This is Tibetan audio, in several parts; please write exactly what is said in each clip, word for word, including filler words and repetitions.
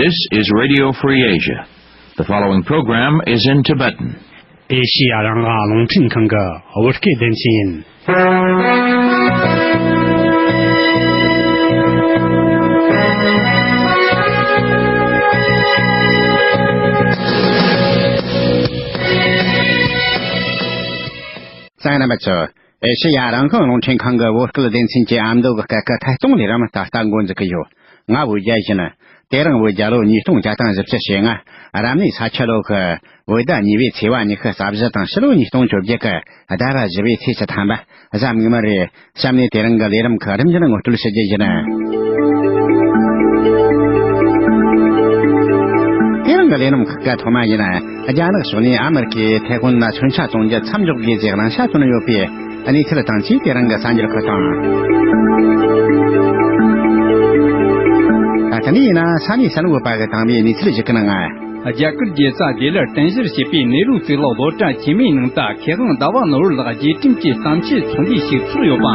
This is Radio Free Asia. The following program is in Tibetan. ཨེ་ཤི་ཡ་རང་དབང་རླུང་འཕྲིན་ཁང་གི་བོད་སྐད་སྡེ་ཚན་ཡིན། གསན་མཁན་རྣམ་པ་ཚོ། ཨེ་ཤེ་ཡ་རང་དབང་རླུང་འཕྲིན་ཁང་གི་བོད་སྐད་སྡེ་ཚན་གྱི་ཨ་མདོ་གི་སྐད་ཁུལ་ཐད་གཏོང་ལས་རིམ་ད་ལྟ་འགོ་འཛུགས་ཀྱི་ཡོད། ང་བོད་རྒྱལ་ཡིན། དེ་རིང་བོད་རྒྱལ་ལོ་ཉིས་སྟོང་བརྒྱ་དང་བཞི་བཅུ་ཞེ་ལྔ། རབ་གནས་ས་ཁྱི་ལོ་གི་བོད་ཟླ་གཉིས་པའི་ཚེས་པ་ཉི་ཤུ་རྩ་བཞི་དང་ཕྱི་ལོ་ཉིས་སྟོང་བཅོ་བརྒྱད་ཀྱི་ཟླ་བ་བཞི་པའི་ཚེས་བཅུ་ཐམ་པ་གཟའ་མིག་དམར་རེད། གཤམ་ནས་དེ་རིང་གི་ལས་རིམ་ཁག་རིམ་བཞིན་ངོ་སྤྲོད་ཞུ་རྒྱུ་ཡིན། དེ་རིང་གི་ལས་རིམ་ཁག་ཐོག་མ་ཡིན། རྒྱ་ནག་ཕྱོགས་ནས་ཨ་མེ་རི་ཀའི་ཐའེ་ཝན་ལ་མཚོན་ཆ་བཙོང་རྒྱུ་མཚམས་འཇོག་དགོས་ཅེས་གླེང་བྱ་བཏོན་ཡོད་པའི་གནས་ཚུལ་དང་བཅས་དེ་རིང་གི་གསར་འགྱུར་ཁག་དང་། ད་ཐེངས་ཡིན་ན་ས་གནས་གསར་འགོད་པ་གིས་བཏང་བའི་གནས་ཚུལ་ཞིག་གི་ནང་། རྒྱ་གར་རྒྱལ་ས་ལྡི་ལིར་རྟེན་གཞི་བྱས་པའི་ནེ་རུ་གཙུག་ལག་སློབ་གྲྭ་ཆེན་མོའི་ནང་དུ་མཁས་དབང་ཟླ་བ་ནོར་བུ་ལགས་རྗེས་དྲན་གྱི་གཏམ་བཤད་ཚོགས་འདུ་ཞིག་ཚོགས་ཡོད་པ།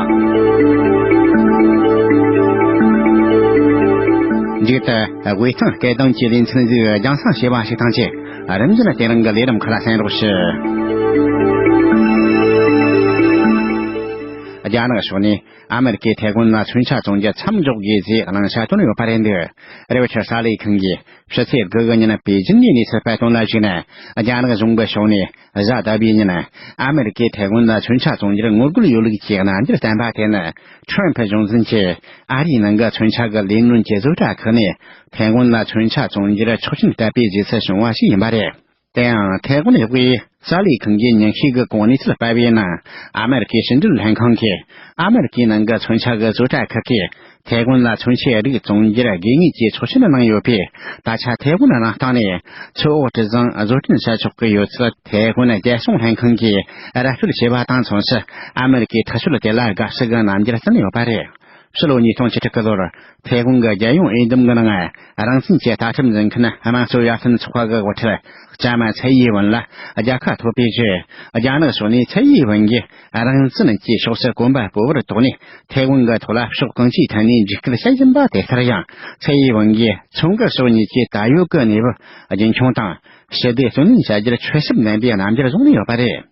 མཇུག་ཏུ་དབུས་གཙང་སྐད་གདངས་ཀྱི་ལེ་ཚན་ཟིག་རྒྱང་སྲིང་བྱས་པ་ཞིག་དང་བཅས། རིམ་བཞིན་དེ་རིང་གི་ལས་རིམ་ཁག་ལ་གསན་རོགས་ཞུ། རྒྱ་ནག་ཕྱོགས་ནས་ཨ་མེ་རི་ཀའི་ཐའེ་ཝན་ལ་མཚོན་ཆ་བཙོང་རྒྱུ་མཚམས་འཇོག་དགོས་ཞེས་གླེང་བྱ་བཏོན་ཡོད་པ་རེད་འདུག་རེའུ་ཆར་གསར་ལས་ཁང་གིས་ཕྱི་ཚེས་དགུ་གི་ཉིན་པེ་ཅིན་ནས་གནས་ཚུལ་སྤེལ་དོན་ལ་གཞིགས་ན། རྒྱ་ནག་གཞུང་གི་ཕྱོགས་ནས་གཟའ་ཟླ་བའི་ཉིན་ཨ་མེ་རི་ཀའི་ཐའེ་ཝན་ལ་མཚོན་ཆ་བཙོང་རྒྱུར་ངོ་རྒོལ་ཡོད་ལུགས་ཀྱི་རྣམ་འགྱུར་བསྟན་པ་དེ་ནི། ཁྲོམ་ཕུ་གཞུང་འཛིན་གྱིས་ཨ་རིའི་ནང་གི་མཚོན་ཆ་གི་ལས་སྣོན་གྱི་བཟོ་གྲྭ་ཁག་ནས་ཐའེ་ཝན་ལ་མཚོན་ཆ་བཙོང་རྒྱུར་ཆོག་མཆན་སྤྲད་པའི་རྗེས་སུ་བྱུང་བ་ཞིག་ཡིན་པ་རེད། དེ་ཡང་ཐའེ་ཝན་གཡུག་པའི་གསར་ལས་ཁང་གིས་ཉིན་ཤས་ཀྱི་གོང་གནས་ཚུལ་སྤེལ་བའི་ནང་། ཨ་མེ་རི་ཀའི་ཕྱི་འབྲེལ་ལྷན་ཁང་གིས་ཨ་མེ་རི་ཀའི་ནང་གི་མཚོན་ཆ་གི་བཟོ་གྲྭ་ཁག་གིས་ཐའེ་ཝན་ལ་མཚོན་ཆའི་རིགས་བཙོང་རྒྱུར་དགོས་ངེས་ཀྱི་ཆོག་མཆན་གནང་ཡོད་པས། ད་ཆ་ཐའེ་ཝན་རང་སྟེང་ནས་མཚོ་འོག་གྲུ་གཟིངས་བཟོ་སྐྲུན་བྱ་ཆོག་གི་ཡོད་ཚུལ་ཐའེ་ཝན་རྒྱལ་སྲུང་ལྷན་ཁང་གིས་ར་སྤྲོད་བྱས་པ་དང་མཚུངས་སུ། ཨ་མེ་རི་ཀའི་ཐག་གཅོད་དེ་ལ་དགའ་བསུ་གི་རྣམ་འགྱུར་བསྟན་ཡོད་པ་རེད། ཕྱི་ལོ་ཉིས་སྟོང་བཅུ་དྲུག་གི་ལོར་ཐའེ་ཝན་གྱི་རྒྱལ་ཡོངས་འོས་འདེམས་ཀྱི་ནང་། རང་བཙན་གྱི་ལྟ་གྲུབ་འཛིན་མཁན་དམངས་གཙོ་ཡར་ཐོན་ཚོགས་པ་གི་འགོ་ཁྲིད་ལྕམ་ཚའེ་ཡི་ཝུན་ལ་རྒྱལ་ཁ་ཐོབ་པའི་རྗེས། རྒྱ་ནག་ཕྱོགས་ནས་ཚའེ་ཡི་ཝུན་གྱིས་རང་བཙན་གྱི་ཕྱོགས་སུ་གོམ་པ་སྤོ་བར་དོགས་ནས། ཐའེ་ཝན་གྱི་ཐོག་ལ་ཕྱོགས་གང་ཅིའི་ཐད་ནས་འཇིགས་སྐུལ་བྱེད་བཞིན་པ་དེ་ལྟར་ཡང་། ཚའེ་ཡི་ཝུན་གྱིས་མཚོ་འགག་ཕྱོགས་གཉིས་ཀྱི་ད་ཡོད་ཀྱི་གནས་བབ་རྒྱུན་འཁྱོངས་དང་། ཞི་བདེ་བརྩོན་ལེན་བྱ་རྒྱུར་ཆོད་སེམས་ལྡན་པའི་རྣམ་འགྱུར་བཟུང་ནས་ཡོད་པ་རེད།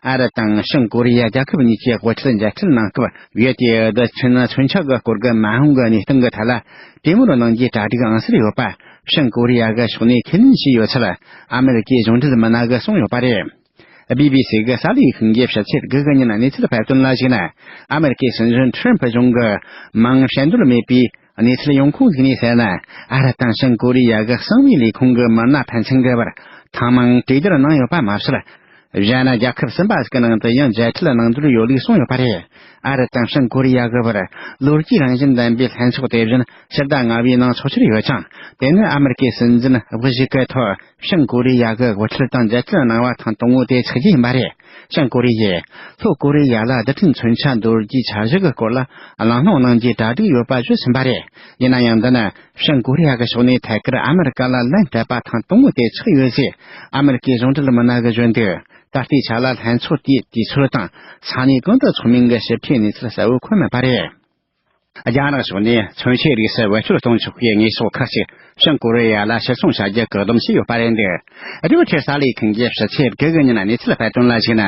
ཨ་རི་དང་བྱང་ཀོ་རི་ཡ་རྒྱལ་ཁབ་གཉིས་ཀྱི་དབུ་ཁྲིད་མཇལ་འཕྲད་གནང་སྐབས། ཡུལ་དེའི་རྡུལ་ཕྲན་མཚོན་ཆ་གི་སྐོར་གྱི་མ་འོངས་ཀྱི་གནས་སྟངས་ཀྱི་ཐད་ལ་གྲོས་མོལ་གནང་རྒྱུའི་གྲ་སྒྲིག་ཨང་གསར་ཡོད་པ། བྱང་ཀོ་རི་ཡ་གི་ཕྱོགས་ནས་ཁས་ལེན་བྱས་ཡོད་ཚུལ་ཨ་མེ་རི་ཀའི་གཞུང་འབྲེལ་མི་སྣ་གིས་གསུངས་ཡོད་པ་རེད། བྷི་བྷི་སི་གི་གསར་ལས་ཁང་གིས་ཕྱི་ཚེས་དགུ་གི་ཉིན་གནས་ཚུལ་སྤེལ་དོན་ལ་གཞིགས་ན། ཨ་མེ་རི་ཀའི་སྲིད་འཛིན་ཁྲོམ་ཕུ་གཞུང་གི་མིང་བཤད་འདོད་མེད་པའི་གནས་ཚུལ་ཡོང་ཁུངས་ཟིག་ནས་གསལ་ན། ཨ་རི་དང་བྱང་ཀོ་རི་ཡ་གི་གསང་བའི་ལས་ཁུངས་ཀྱི་མི་སྣ་ཕན་ཚུན་གྱི་བར་ཐེངས་མང་གྲོས་བསྡུར་གནང་ཡོད་པ་མ་ཟད། གཞན་རྒྱལ་ཁབ་གསུམ་པ་ཞིག་གི་ནང་དུ་ཡང་མཇལ་འཕྲད་གནང་འདོད་ཡོད་ལུགས་གསུངས་ཡོད་པ་རེད། ཨ་རི་དང་བྱང་ཀོ་རི་ཡ་གི་བར་ལོ་རྒྱུས་རང་བཞིན་ལྡན་པའི་ལྷན་ཚོགས་དེ་བཞིན་ཕྱི་ཟླ་ལྔ་པའི་ནང་ཚོགས་འཆར་ཡོད་ཅིང་། དེ་ནི་ཨ་མེ་རི་ཀའི་སྲིད་འཛིན་དབུ་བཞུགས་ཀྱི་ཐོག་བྱང་ཀོ་རི་ཡ་གི་འགོ་ཁྲིད་དང་མཇལ་འཕྲད་གནང་བ་ཐེངས་དང་པོ་དེ་ཆགས་རྒྱུ་ཡིན་པ་རེད། བྱང་ཀོ་རི་ཡས་ལྷོ་ཀོ་རི་ཡ་ལ་རྡུལ་ཕྲན་མཚོན་ཆ་འདོར་རྒྱུའི་འཆར་གཞི་གི་སྐོར་ལ་གླེང་སློང་གནང་རྒྱུའི་གྲ་སྒྲིག་ཡོད་པ་བརྗོད་ཟིན་པ་རེད། ཡིན་ན་ཡང་། འདི་ནི་བྱང་ཀོ་རི་ཡ་གི་ཕྱོགས་ནས་ཐད་ཀར་ཨ་མེ་རི་ཀ་ལ་ལན་སྤྲད་པ་ཐེངས་དང་པོ་དེ་ཆགས་ཡོད་ཅེས་ཨ་མེ་རི་ཀའི་གཞུང་འབྲེལ་མི་སྣ་གིས་བརྗོད་འདུག་ད་ལྟའི་ཆ་ལ་ལྷན་ཚོགས་དེའི་དུས་ཚོད་དང་ས་གནས་གང་དུ་འཚོགས་མིན་གྱི་ཞིབ་ཕྲའི་གནས་ཚུལ་གསལ་བོ་འཁོད་མེད་པ་རེད། རྒྱ་ནག་ཕྱོགས་ནས་མཚོན་ཆའི་རིགས་སུ་བེད་སྤྱོད་གཏོང་ཆོག་པའི་དངོས་ཟོག་ཁག་ཅིག་བྱང་ཀོ་རི་ཡ་ལ་ཕྱིར་ཚོང་བྱ་རྒྱུ་བཀག་སྡོམ་བྱས་ཡོད་པ་རེད་འདུག་རེའུ་ཊར་གསར་ལས་ཁང་གིས་ཕྱི་ཚེས་དགུ་གི་ཉིན་གནས་ཚུལ་སྤེལ་དོན་ལ་གཞིགས་ན།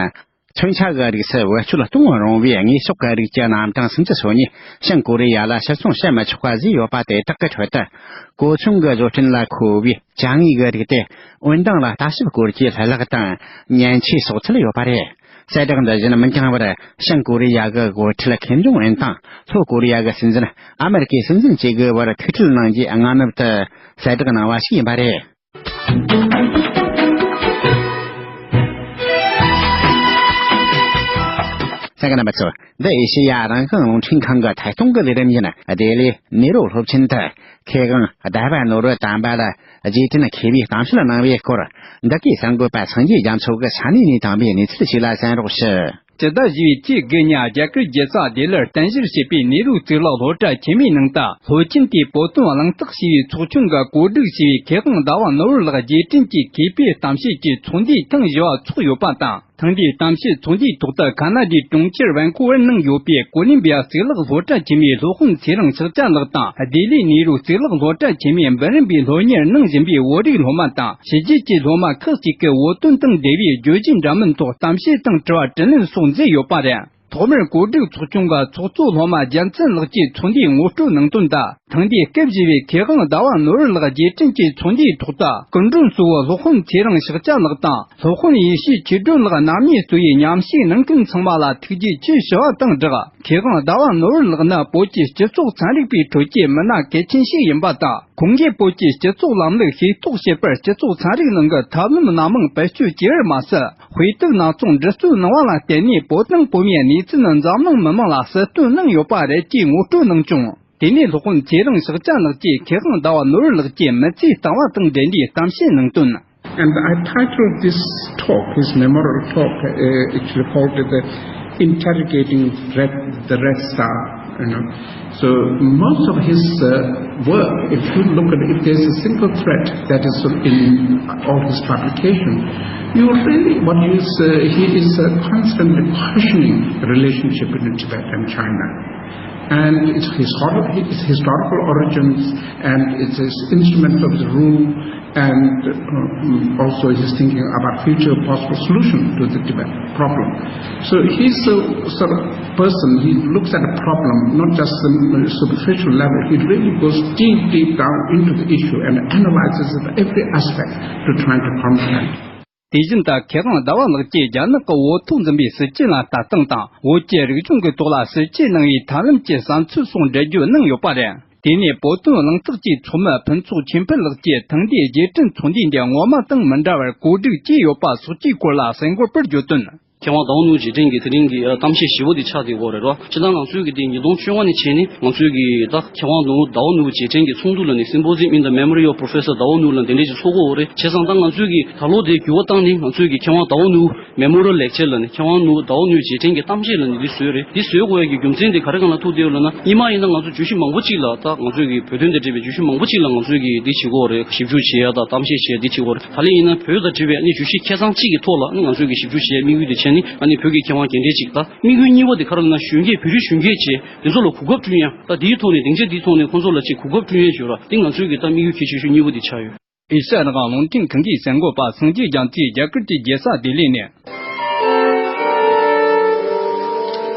མཚོན་ཆ་གི་རིགས་སུ་བེད་སྤྱོད་གཏོང་རུང་བའི་དངོས་ཟོག་གི་རིགས་ཀྱི་རྣམ་གྲངས་སུམ་ཅུ་སོ་གཉིས་བྱང་ཀོ་རི་ཡ་ལ་ཕྱིར་ཚོང་བྱེད་མི་ཆོག་པ་བཟོས་ཡོད་པ་དེ་དག་གི་ཁྲོད་དུ། གོ་མཚོན་གྱི་བཟོ་སྐྲུན་ལ་མཁོ་བའི་ཅ་དངོས་ཀྱི་རིགས་ཏེ། འོད་མདངས་ལ་ལྟ་ཞིབ་སྐོར་གྱི་ལྷུ་ལག་དང་མཉེན་ཆས་སོགས་ཚུད་ཡོད་པ་རེད། གསལ་བསྒྲགས་འདི་བཞིན་མི་འགྱངས་པར་བྱང་ཀོ་རི་ཡ་གི་འགོ་ཁྲིད་ཁེམ་ཇོང་ཨུན་དང་ལྷོ་ཀོ་རི་ཡ་གི་སྲིད་འཛིན་ཨ་མེ་རི་ཀའི་སྲིད་འཛིན་བཅས་ཀྱི་བར་ཐུག་འཕྲད་གནང་རྒྱུའི་སྔ་ནུབ་ཏུ་གསལ་བསྒྲགས་གནང་བ་ཞིག་ཡིན་པ་རེད། གསན་མཁན་རྣམ་པ་ཚོ། འདི་ཨེ་ཤེ་ཡ་རང་དབང་རླུང་འཕྲིན་ཁང་གི་ཐད་གཏོང་གི་ལས་རིམ་ཡིན། ལྡི་ལི་ནེ་རོ་སློབ་ཆེན་དུ་མཁས་དབང་ཟླ་བ་ནོར་བུ་དམ་པ་ལ་རྗེས་དྲན་མཁས་པའི་གཏམ་བཤད་གནང་བའི་སྐོར། འདི་གའི་གསར་འགོད་པ་སངས་རྒྱས་རྒྱ་མཚོ་གིས་ས་གནས་ནས་བཏང་བའི་གནས་ཚུལ་ཞིག་ལ་གསན་རོགས་ཞུ། སྤྱི་ཟླ་བཞི་པའི་ཚེས་དགུ་ཉིན་རྒྱ་གར་རྒྱལ་ས་ལྡི་ལིར་རྟེན་གཞི་བྱས་པའི་ནེ་རུ་གཙུག་ལག་སློབ་གྲྭ་ཆེན་མོའི་ནང་དུ། སློབ་ཆེན་དེའི་བོད་དོན་གླེང་སྟེགས་ཞེས་པའི་ཚོགས་ཆུང་གིས་གོ་སྒྲིག་བྱས་པའི་མཁས་དབང་ཟླ་བ་ནོར་བུ་ལགས་རྗེས་དྲན་གྱི་མཁས་པའི་གཏམ་བཤད་ཀྱི་ཚོགས་འདུའི་ཐེངས་བཞི་པ་ཚོགས་ཡོད་པ་དང་། ཐེངས་འདིའི་གཏམ་བཤད་ཚོགས་འདུའི་ཐོག་ཏུ་ཁ་ན་ཌའི་གྲོང་ཁྱེར་ཝན་ཀུ་ཝར་ནང་ཡོད་པའི་ཀོ་ལིམ་བི་ཡ་གཙུག་ལག་སློབ་གྲྭ་ཆེན་མོའི་སློབ་དཔོན་ཚེ་རིང་ཕྱག་རྒྱ་ལགས་དང་ལྡི་ལི་ནེ་རུ་གཙུག་ལག་སློབ་གྲྭ་ཆེན་མོའི་འབུམ་རམས་པའི་སློབ་གཉེར་གནང་བཞིན་པའི་བོད་རིགས་སློབ་མ་དང་ཕྱི་རྒྱལ་གྱི་སློབ་མ་ཁག་ཅིག་གི་བོད་དོན་དང་འབྲེལ་བའི་བརྗོད་གཞི་འདྲ་མིན་ཐོག་གཏམ་བཤད་དང་དྲི་བ་དྲིས་ལན་སོགས་མཛད་ཡོད་པ་རེད། ཐོག་མར་གོ་སྒྲིག་ཚོགས་ཆུང་གི་ཚོགས་གཙོ་སློབ་མ་རྒྱལ་མཚན་ལགས་ཀྱིས་ཚོགས་འདུའི་ངོ་སྤྲོད་གནང་དོན་དང་། ཐེངས་འདིའི་སྐབས་བཞི་བའི་མཁས་དབང་ཟླ་བ་ནོར་བུ་ལགས་རྗེས་དྲན་གྱི་ཚོགས་འདུའི་ཐོག་ཏུ་སྐུ་མགྲོན་གཙོ་བོ་སློབ་དཔོན་ཚེ་རིང་ཕྱག་རྒྱ་ལགས་དང་སློབ་དཔོན་ཡེ་ཤེས་ཆོས་སྒྲོན་ལགས་རྣམ་གཉིས་གཙོས་པའི་མཉམ་ཞུགས་གནང་མཁན་ཚང་མ་ལ་ཐུགས་རྗེ་ཆེ་ཞུ་བ་དང་སྦྲགས། མཁས་དབང་ཟླ་བ་ནོར་བུ་ལགས་ནི་བོད་ཀྱི་སྤྱི་ཚོགས་ཚན་རིག་པའི་ཁྲོད་ཀྱི་མི་སྣ་གལ་ཆེན་ཞིག་ཡིན་པ་དང་། ཁོང་གིས་བོད་ཀྱི་སྤྱི་ཚོགས་ལམ་ལུགས་ཤེས་རྟོགས་བྱེད་པར་སྤྱི་ཚོགས་ཚན་རིག་ནང་གི་ཐབས་ལམ་སྣ་མང་བེད་སྤྱོད་བྱས་པར་མ་ཟད། དཔེ་དེབ་སྣ་ཚོགས་འབྲི་སྲོལ་གནང་བ་ལ་བརྟེན་ནས་བོད་དང་བོད་མིའི་གནས་ཚུལ་འཛམ་གླིང་མི་མང་ལ་གསལ་སྟོན་གནང་ཡོད་པ་རེད་ཅེས་ངོ་སྤྲོད་གནང་བྱུང་། དེ་ནས་སློབ་དཔོན་ཚེ་རིང་ཕྱག་རྒྱ་ལགས་ཀྱིས་མཁས་དབང་ཟླ་བ་ནོར་བུ་ལགས་ཀྱི་མི་ཚེའི་ལྟ་བ་དང་འབྲེལ་ནས་གཏམ་བཤད་གནང་དོན། And I titled this talk, his memorial talk, uh, actually called it the Interrogating Red, the Red Star. You know, so most of his uh, work, if you look at it, if there's a single thread that is in all his publication, you will really what you is uh, he is uh, constantly questioning the relationship between Tibet and China. And its, his, his historical origins and its, its instrument of the rule and uh, also his thinking about future possible solution to the Tibet problem. So he's a sort of person, he looks at a problem not just on a superficial level, he really goes deep, deep down into the issue and analyzes it every aspect to try to comprehend. དེ་བཞིན་དུ་མཁས་དབང་ཟླ་བ་ལགས་ཀྱིས་རྒྱ་ནག་གི་འོས་ཐོག་འཛིན་པའི་སྲིད་བྱུས་ལ་ལྟ་སྟངས་དང་བོད་ཀྱི་རིག་གཞུང་གི་ཐོག་ལ་སྲིད་བྱུས་གནང་བའི་ཐབས་ལམ་གྱི་བསམ་ཚུལ་སོགས་འགྲེལ་བརྗོད་གནང་ཡོད་པ་རེད། དེ་ནས་བོད་དོན་གླེང་སྟེགས་ཀྱི་ཚོགས་མི་ཕུན་ཚོགས་ཆོས་འཕེལ་ལགས་ཀྱིས་ཐེངས་འདིའི་རྗེས་དྲན་ཚོགས་འདུ་འདི་སྔོན་མ་དང་མི་འདྲ་བར་གོ་སྒྲིག་བྱས་ཡོད་པ་སོགས་ཀྱི་སྐོར་ལ་གསལ་འགོད་པར་བརྗོད་དོན། མཁས་དབང་ཟླ་བ་ནོར་བུ་རྗེས་དྲན་གྱི་དེ་རིང་གི་གཏམ་བཤད་ཞེ་པོ་འདི་ཆགས་བསྡད་ཡོད་རེད་རོ། སྤྱིར་བཏང་ང་ཚོའི་གི་འདི་ཉིས་སྟོང་བཅོ་ལྔ་ནས་བྱས་ནས་ང་ཚོའི་གི་ད་མཁས་དབང་ཟླ་བ་ནོར་བུ་རྗེས་དྲན་གྱི་ཚོགས་འདུ་ལ་ནི་Symposium in the Memory of Professor Dawa Nur ལ་འདི་འདྲས་ཅིག་ཚོགས་ཀྱི་ཡོད་རེད། བྱས་ཙང་ད་ང་ཚོའི་གི་ད་ལོ་འདི་འགྱུར་བ་བཏང་ནས་ང་ཚོའི་གི་མཁས་དབང་ཟླ་བ་ནོར་བུ་Memorial Lecture ལ་ནི་མཁས་དབང་ནོར་བུ་ཟླ་བ་ནོར་བུ་རྗེས་དྲན་གྱི་གཏམ་བཤད་ལ་ནི་འདི་བཟོས་རེད། འདི་བཟོས་དགོས་ཡ་གི་རྒྱུ་མཚན་དེ་ག་རེ་གང་ལ་ཐུག་བསྡད་ཡོད་ལབ་ན། སྔོན་མ་ཡིན་ན་ང་ཚོ་བརྗོད་གཞི་མང་པོ་ཅིག་ལ་ད་ང་ཚོའི་གི་བོད་དོན་དང་འབྲེལ་བའི་བརྗོད་གཞི་མང་པོ་ཅིག་ལ་ང་ཚོའི་གི་འདི་བྱེད་དགོས་རེད། ཞིབ་འཇུག་བྱེད་ཡ་དང་གཏམ་བཤད་བྱེད་ཡ་འདི་བྱེད་དགོས་རེད། ད་ལན་ཡིན་ན་བོད་དང་འབྲེལ་བའི་ཨ་ནི་བརྗོད་གཞི་ཁེ་བཟང་གཅིག་གི་ཐོག་ལ་ཨ་ནི་ང་ཚོའི་གི་ཞིབ་འཇུག་བྱེད་ཡ་དམིགས་ཡུལ་དེ་བྱས་ནི་ཨ་ནི་བོད་ཀྱི་མཁས་དབང་རྒན་གྲས་ཅིག་ད་དམིགས་ཡུལ་གཉིས་པ་དེ་ག་རེ་ལབ་ན་གཞོན་སྐྱེས་བོད་རིགས་གཞོན་སྐྱེས་བྱས་དེ་ཚོ་ལ་གོ་སྐབས་བསྐྲུན་ཡ། ད་དེའི་ཐོག་ནས་སྡིངས་ཆ་འདིའི་ཐོག་ནས་ཁོང་ཚོ་ལ་ཅིག་གོ་སྐབས་བསྐྲུན་ཡ་བྱོས་ར། དེ་ང་ཚོའི་གི་ད་དམིགས་ཡུལ་གལ་ཆེ་ཤོས་གཉིས་པོ་དེ་ཆགས་ཡོད། ཨེ་ཤ་ཡ་རང་དབང་རླུང་འཕྲིན་ཁང་གི་གསར་འགོད་པ་སངས་རྒྱས་རྒྱ་མཚོས་རྒྱ་གར་གྱི་རྒྱལ་ས་ལྡི་ལི་ནས།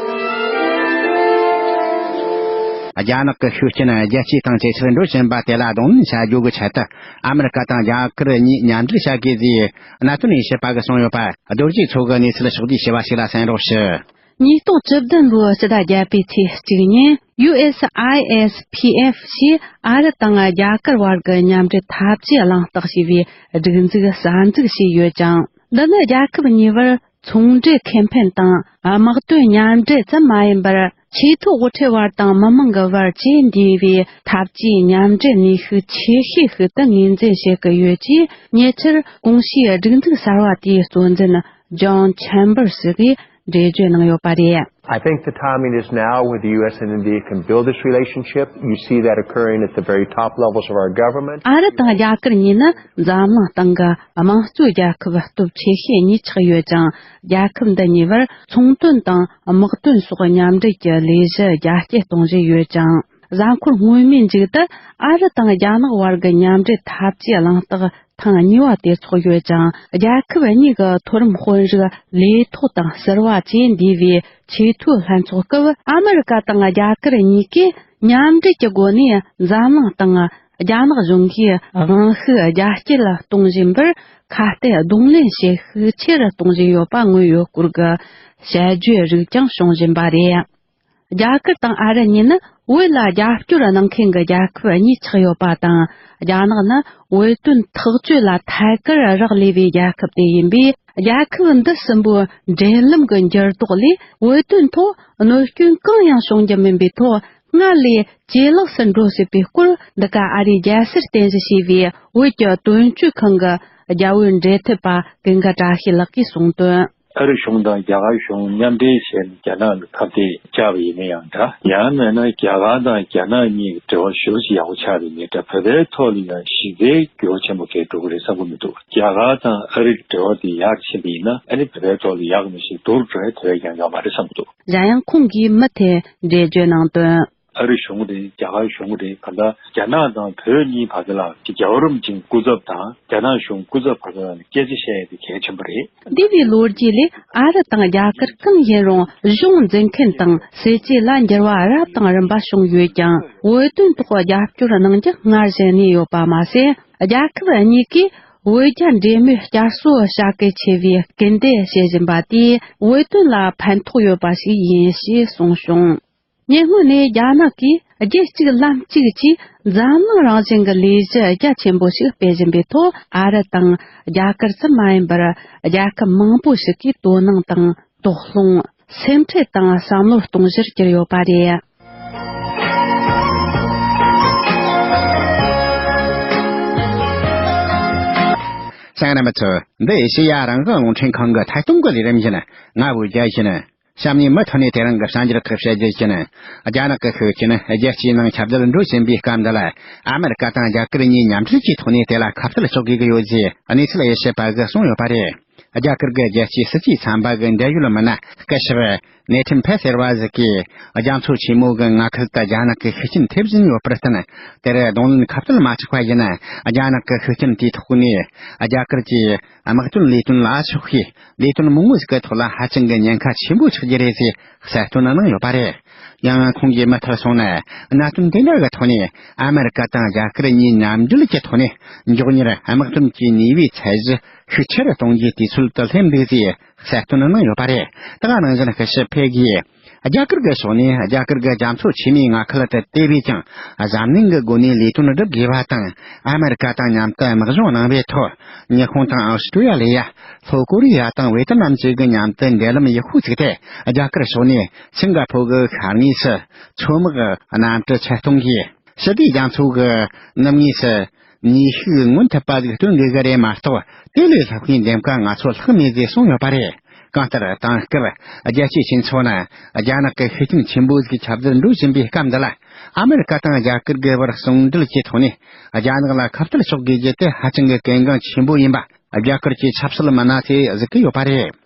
རྒྱ་ནག་གི་ཤུགས་རྐྱེན་རྒྱལ་སྤྱིའི་སྟེང་ཇེ་ཆེར་འགྲོ་བཞིན་པ་དེ་ལ་གདོང་ལེན་བྱ་རྒྱུ་གི་ཆེད་དུ། ཨ་མི་རི་ཀ་དང་རྒྱ་གར་གཉིས་མཉམ་འབྲེལ་བྱ་དགོས་ཞེས་གནད་དོན་དབྱེ་ཞིབ་པ་གིས་གསུངས་ཡོད་པ། རྡོ་རྗེ་མཚོ་གིས་གནས་ཚུལ་ཕྱོགས་བསྡུས་བྱས་པ་ཞིག་ལ་གསན་རོགས་ཞུ། ཉིས་སྟོང་བཅུ་བདུན་ལོའི་ཕྱི་ཟླ་བརྒྱད་པའི་ཚེས་གཅིག་ཉིན། ཡུ་ཨེས་ཨའི་ཨེས་ཕི་ཨེཕ་ཞེས་ཨ་རི་དང་རྒྱ་གར་བར་གྱི་མཉམ་འབྲེལ་འཐབ་ཇུས་གླེང་སྟེགས་ཞེས་པའི་སྒྲིག་འཛུགས་གསར་འཛུགས་བྱས་ཡོད་ཅིང་། འདི་ནི་རྒྱལ་ཁབ་གཉིས་བར་ཚོང་འབྲེལ་ཁེ་ཕན་དང་དམག་དོན་མཉམ་འབྲེལ་ཙམ་མ་ཡིན་པར། ཆེས་མཐོའི་དབུ་ཁྲིད་བར་དང་མི་མང་གི་བར་བཅས་འདུས་པའི་འཐབ་ཇུས་མཉམ་འབྲེལ་ནུས་ཤུགས་ཆེ་ཤོས་ཤིག་ཏུ་ངོས་འཛིན་བྱེད་ཀྱི་ཡོད་ཅེས། ཉེ་ཆར་གོང་ཞུས་སྒྲིག་འཛུགས་གསར་བ་དེའི་གཙོ་འཛིན་ཇོན་ཆེམ་བར་སི་གིས་འགྲེལ་བརྗོད་གནང་ཡོད་པ་རེད། I think the timing is now when the U S and India can build this relationship. You see that occurring at the very top levels of our government. ཨ་རི་དང་རྒྱ་གར་གཉིས་ནི་འཛམ་གླིང་སྟེང་གི་དམངས་གཙོའི་རྒྱལ་ཁབ་སྟོབས་ཆེ་ཤོས་གཉིས་ཆགས་ཡོད་ཅིང་། རྒྱལ་ཁབ་འདི་གཉིས་བར་ཚོང་དོན་དང་དམག་དོན་སོགས་མཉམ་འབྲེལ་གྱི་ལས་གཞི་རྒྱ་སྐྱེད་གཏོང་བཞིན་ཡོད་ཅིང་། གཟའ་འཁོར་སྔོན་མའི་མཇུག་ཏུ་ཨ་རི་དང་རྒྱ་ནག་བར་གྱི་མཉམ་འབྲེལ་འཐབ་ཇུས་གླེང་སྟེགས་ཐེངས་གཉིས་པ་དེ་ཚོགས་ཡོད་ཅིང་། རྒྱལ་ཁབ་གཉིས་ཀྱི་མཐོ་རིམ་དཔོན་རིགས་ལས་ཐོག་དང་ཟུར་པ་བཅས་འདུས་པའི་ཆེས་མཐོའི་ལྷན་ཚོགས་སྐབས། ཨ་མི་རི་ཀ་དང་རྒྱ་གར་གཉིས་ཀས་མཉམ་འབྲེལ་གྱི་སྒོ་ནས་འཛམ་གླིང་སྟེང་རྒྱ་ནག་གཞུང་གིས་དབང་ཤུགས་རྒྱ་སྐྱེད་གཏོང་བཞིན་པར་ཁ་གཏད་གདོང་ལེན་བྱེད་ཤུགས་ཆེ་རུ་གཏོང་བཞིན་ཡོད་པ་མངོན་ཡོད་སྐོར་གྱི་དཔྱད་བརྗོད་རིགས་ཀྱང་བྱུང་བཞིན་པ་རེད། རྒྱ་གར་དང་ཨ་རི་གཉིས་ནི་བོད་ལ་རྒྱབ་སྐྱོར་གནང་མཁན་གྱི་རྒྱལ་ཁབ་གཉིས་ཆགས་ཡོད་པ་དང་། རྒྱ་ནག་ནི་བོད་དོན་ཐག་གཅོད་ལ་ཐད་ཀར་རག་ལས་པའི་རྒྱལ་ཁབ་དེ་ཡིན་པས། རྒྱལ་ཁབ་འདི་གསུམ་པོའི་འབྲེལ་ལམ་གྱི་འགྱུར་ལྡོག་ལས། བོད་དོན་ཐོག་གནོད་སྐྱོན་གང་ཡང་བྱུང་རྒྱུ་མིན་པའི་ཐོག་སྔར་ལས་ཇེ་ལེགས་སུ་འགྲོ་སྲིད་པའི་སྐོར། འདི་ག་ཨ་རིའི་རྒྱལ་སར་རྟེན་གཞི་བྱས་པའི་བོད་ཀྱི་དོན་གཅོད་ཁང་གི་རྒྱ་བོད་འབྲེལ་མཐུད་པ་ཀུན་དགའ་བཀྲ་ཤིས་ལགས་ཀྱིས་གསུངས་དོན། ཨ་རི་གཞུང་དང་རྒྱ་གར་གཞུང་མཉམ་འབྲེལ་བྱས་ནས་རྒྱ་ནག་ལ་ཁ་གཏད་བཅག་པ་ཡིན་ན་ཡང་འདྲ། ཡང་མིན་ན་རྒྱ་གར་དང་རྒྱ་ནག་གཉིས་ཀྱི་འབྲེལ་བ་ཞེ་པོ་ཅིག་ཡག་པོ་ཆགས་པ་ཡིན་ན་འདྲ། བོད་པའི་ཐོག་ལ་ཡང་གཞི་རྩའི་འགྱུར་བ་ཆེན་པོ་གང་ཡང་འགྲོ་གི་རེད་བསམ་གྱི་མི་འདུག། རྒྱ་གར་དང་ཨ་རི་གི་འབྲེལ་བ་དེ་ཡར་ཕྱིན་པ་ཡིན་ན་ཨ་ནི་བོད་པའི་ཐོག་ལ་ཡག་མི་ཞིག་སྡུག་རུ་འགྲོ་ཡ་དེ་བས་ཀྱང་ཡོད་མ་རེད་བསམ་གྱི་འདུག། གཞན་ཡང་ཁོང་གིས་མུ་མཐུད་འགྲེལ་བརྗོད་གནང་དོན། ཨ་རི་གཞུང་རེད། རྒྱ་གར་གཞུང་རེད། གང་ལྟར་རྒྱ་ནག་དང་བོད་གཉིས་བར་དུ་ལ་རྒྱལ་བ་རིན་པོ་ཆེའི་སྐུ་ཚབ་དང་རྒྱ་ནག་གཞུང་སྐུ་ཚབ་བར་དུ་ལ་སྐད་ཆ་བཤད་ཡ་དེ་གལ་ཆེན་པོ་རེད། འདས་པའི་ལོ་རྒྱུས་ལས་ཨ་རི་དང་རྒྱ་གར་གང་ཡིན་རུང་གཞུང་འཛིན་མཁན་དང་སྲིད་ཇུས་ལ་འགྱུར་བ་རབ་དང་རིམ་པ་བྱུང་ཡོད་ཀྱང་། བོད་དོན་ཐོག་རྒྱབ་སྐྱོར་གནང་རྒྱུ་སྔར་བཞིན་གནས་ཡོད་པ་མ་ཟད། རྒྱལ་ཁབ་གཉིས་ཀས་བོད་རྒྱ་འབྲེལ་མོལ་བསྐྱར་གསོ་བྱ་གལ་ཆེ་བའི་སྐུལ་འདེད་བྱེད་བཞིན་པ་དེས་བོད་དོན་ལ་ཕན་ཐོགས་ཡོད་པ་ཞིག་ཡིན་ཞེས་གསུངས་བྱུང་། ཉེ་སྔོན་ནས་རྒྱ་ནག་གིས་རྒྱུད་གཅིག་ལམ་གཅིག་གིས་འཛམ་གླིང་རང་བཞིན་གྱི་ལས་གཞི་རྒྱ་ཆེན་པོ་ཞིག་སྤེལ་བཞིན་པའི་ཐོག། ཨ་རི་དང་རྒྱ་གར་ཙམ་མ་ཡིན་པར་རྒྱལ་ཁབ་མང་པོ་ཞིག་གིས་དོ་སྣང་དང་དོགས་སློང་། སེམས་ཁྲལ་དང་བསམ་བློ་གཏོང་གཞིར་གྱུར་ཡོད་པ་རེད། གསན་མཁན་རྣམ་པ་ཚོ། འདི་ཨེ་ཤེ་ཡ་རང་དབང་རླུང་འཕྲིན་ཁང་གི་ཐད་གཏོང་གི་ལས་རིམ་ཡིན། ང་བོད་རྒྱལ་ཡིན། གཤམ་ནས་མུ་མཐུད་ནས་དེ་རིང་གི་གསར་འགྱུར་ཁག་བཤད་རྒྱུ་ཡིན། རྒྱ་ནག་གི་ཤུགས་རྐྱེན་རྒྱལ་སྤྱིའི་ནང་ཁྱབ་གདལ་འགྲོ་བཞིན་པའི་སྐབས་འདི་ལ། ཨ་མེ་རི་ཀ་དང་རྒྱ་གར་གཉིས་མཉམ་འབྲེལ་གྱི་ཐོག་ནས་དེ་ལ་ཁ་གཏད་གཅོག་དགོས་ཀྱི་ཡོད་ཅེས་གནས་ཚུལ་དབྱེ་ཞིབ་པ་གིས་གསུངས་ཡོད་པ་རེད། རྒྱ་གར་གྱི་རྒྱལ་སྤྱིའི་སྲིད་ཇུས་ཚན་པ་གི་འབྲེལ་ཡོད་མི་སྣ་སྐུ་ཞབས་ནེ་ཐན་ཕེ་ཟེར་བ་ཞིག་གིས། རྒྱ་མཚོ་ཆེན་མོ་གི་མངའ་ཁུལ་དུ་རྒྱ་ནག་གི་ཤུགས་རྐྱེན་ཐེབས་བཞིན་ཡོད་པར་བརྟེན། དེར་གདོང་ལེན་ཁ་གཏད་མ་ཆོག་པ་ཡིན་ན། རྒྱ་ནག་གི་ཤུགས་རྐྱེན་དེའི་ཐོག་ནས་རྒྱ་གར་གྱི་དམག་དོན་ལས་དོན་ལ་ཕྱོགས་ཤིག་ལས་དོན་མང་པོ་ཞིག་གི་ཐོག་ལ་ཧ་ཅང་གི་ཉེན་ཁ་ཆེན་པོ་ཆགས་རྒྱུ་རེད་ཅེས་གསལ་སྟོན་གནང་ཡོད་པ་རེད། ཡང་ཁོང་གིས་མུ་མཐུད་གསུངས་ན། གནད་དོན་དེ་འདྲ་གི་ཐོག་ནས་ཨ་མེ་རི་ཀ་དང་རྒྱ་གར་གཉིས་མཉམ་འབྲེལ་གྱི་ཐོག་ནས་མགྱོགས་མྱུར་དམག་དོན་གྱི་ནུས་པའི་ཚད་གཞི་ཤུགས་ཆེ་རུ་གཏོང་རྒྱུའི་དུས་ཚོད་དུ་སླེབས་འདུག་ཅེས་གསལ་སྟོན་གནང་ཡོད་པ་རེད། ད་ག་ནང་བཞིན་སྐུ་ཞབས་ཕེ་གིས། རྒྱ་གར་གྱི་ཕྱོགས་ནས་རྒྱ་གར་གྱི་རྒྱ་མཚོ་ཆེན་མོའི་མངའ་ཁུལ་དུ་དེ་བས་ཀྱང་གཟབ་ནན་གྱི་སྒོ་ནས་ལས་དོན་སྒྲུབ་དགོས་པ་དང་། ཨ་མེ་རི་ཀ་དང་མཉམ་དུ་དམག་སྦྱོང་གནང་བའི་ཐོག། ཉི་ཧོང་དང་ཨོ་སི་ཀྲི་ཡ་ལི་ཡ། ལྷོ་ཀོ་རི་ཡ་དང་ཝེ་ཏི་ནམ་བཅས་ཀྱི་མཉམ་དུ་འབྲེལ་ལམ་ཡག་པོ་བཙུགས་ཏེ། རྒྱ་གར་ཕྱོགས་ནས་སིང་ག་ཕོར་གྱི་ཤར་ངོས་སུ་མཚོ་དམག་གནམ་གྲུ་ཆེད་གཏོང་གིས་ཞི་བདེ་རྒྱ་མཚོ་གི་ནུབ་ངོས་སུ་ནུས་ཤུགས་མངོན་ཐུབ་པ་ཞིག་སྟོན་དགོས་ཀྱི་རེད་མ་གཏོགས། དེ་ལས་ལྷག་པའི་འདེམས་ཀ་ང་ཚོར་ལྷག་མེད་ཅེས་གསུངས་ཡོད་པ་རེད། གང་ལྟར་དེང་སྐབས་རྒྱལ་སྤྱིའི་སྤྱི་ཚོགས་ནང་རྒྱ་ནག་གི་ཤུགས་རྐྱེན་ཆེན་པོ་ཞིག་ཁྱབ་གདལ་འགྲོ་བཞིན་པའི་སྐབས་འདི་ལ། ཨ་མེ་རི་ཀ་དང་རྒྱ་གར་གྱི་བར་ཟུང་འབྲེལ་གྱི་ཐོག་ནས་རྒྱ་ནག་ལ་ཁ་གཏད་གཅོག་དགོས་རྒྱུ་དེ་ཧ་ཅང་གི་གལ་འགངས་ཆེན་པོ་ཡིན་པ་རྒྱ་གར་གྱི་ཆབ་སྲིད་མི་སྣ་ཚོས་གཟིགས་ཀྱི་ཡོད་པ་རེད།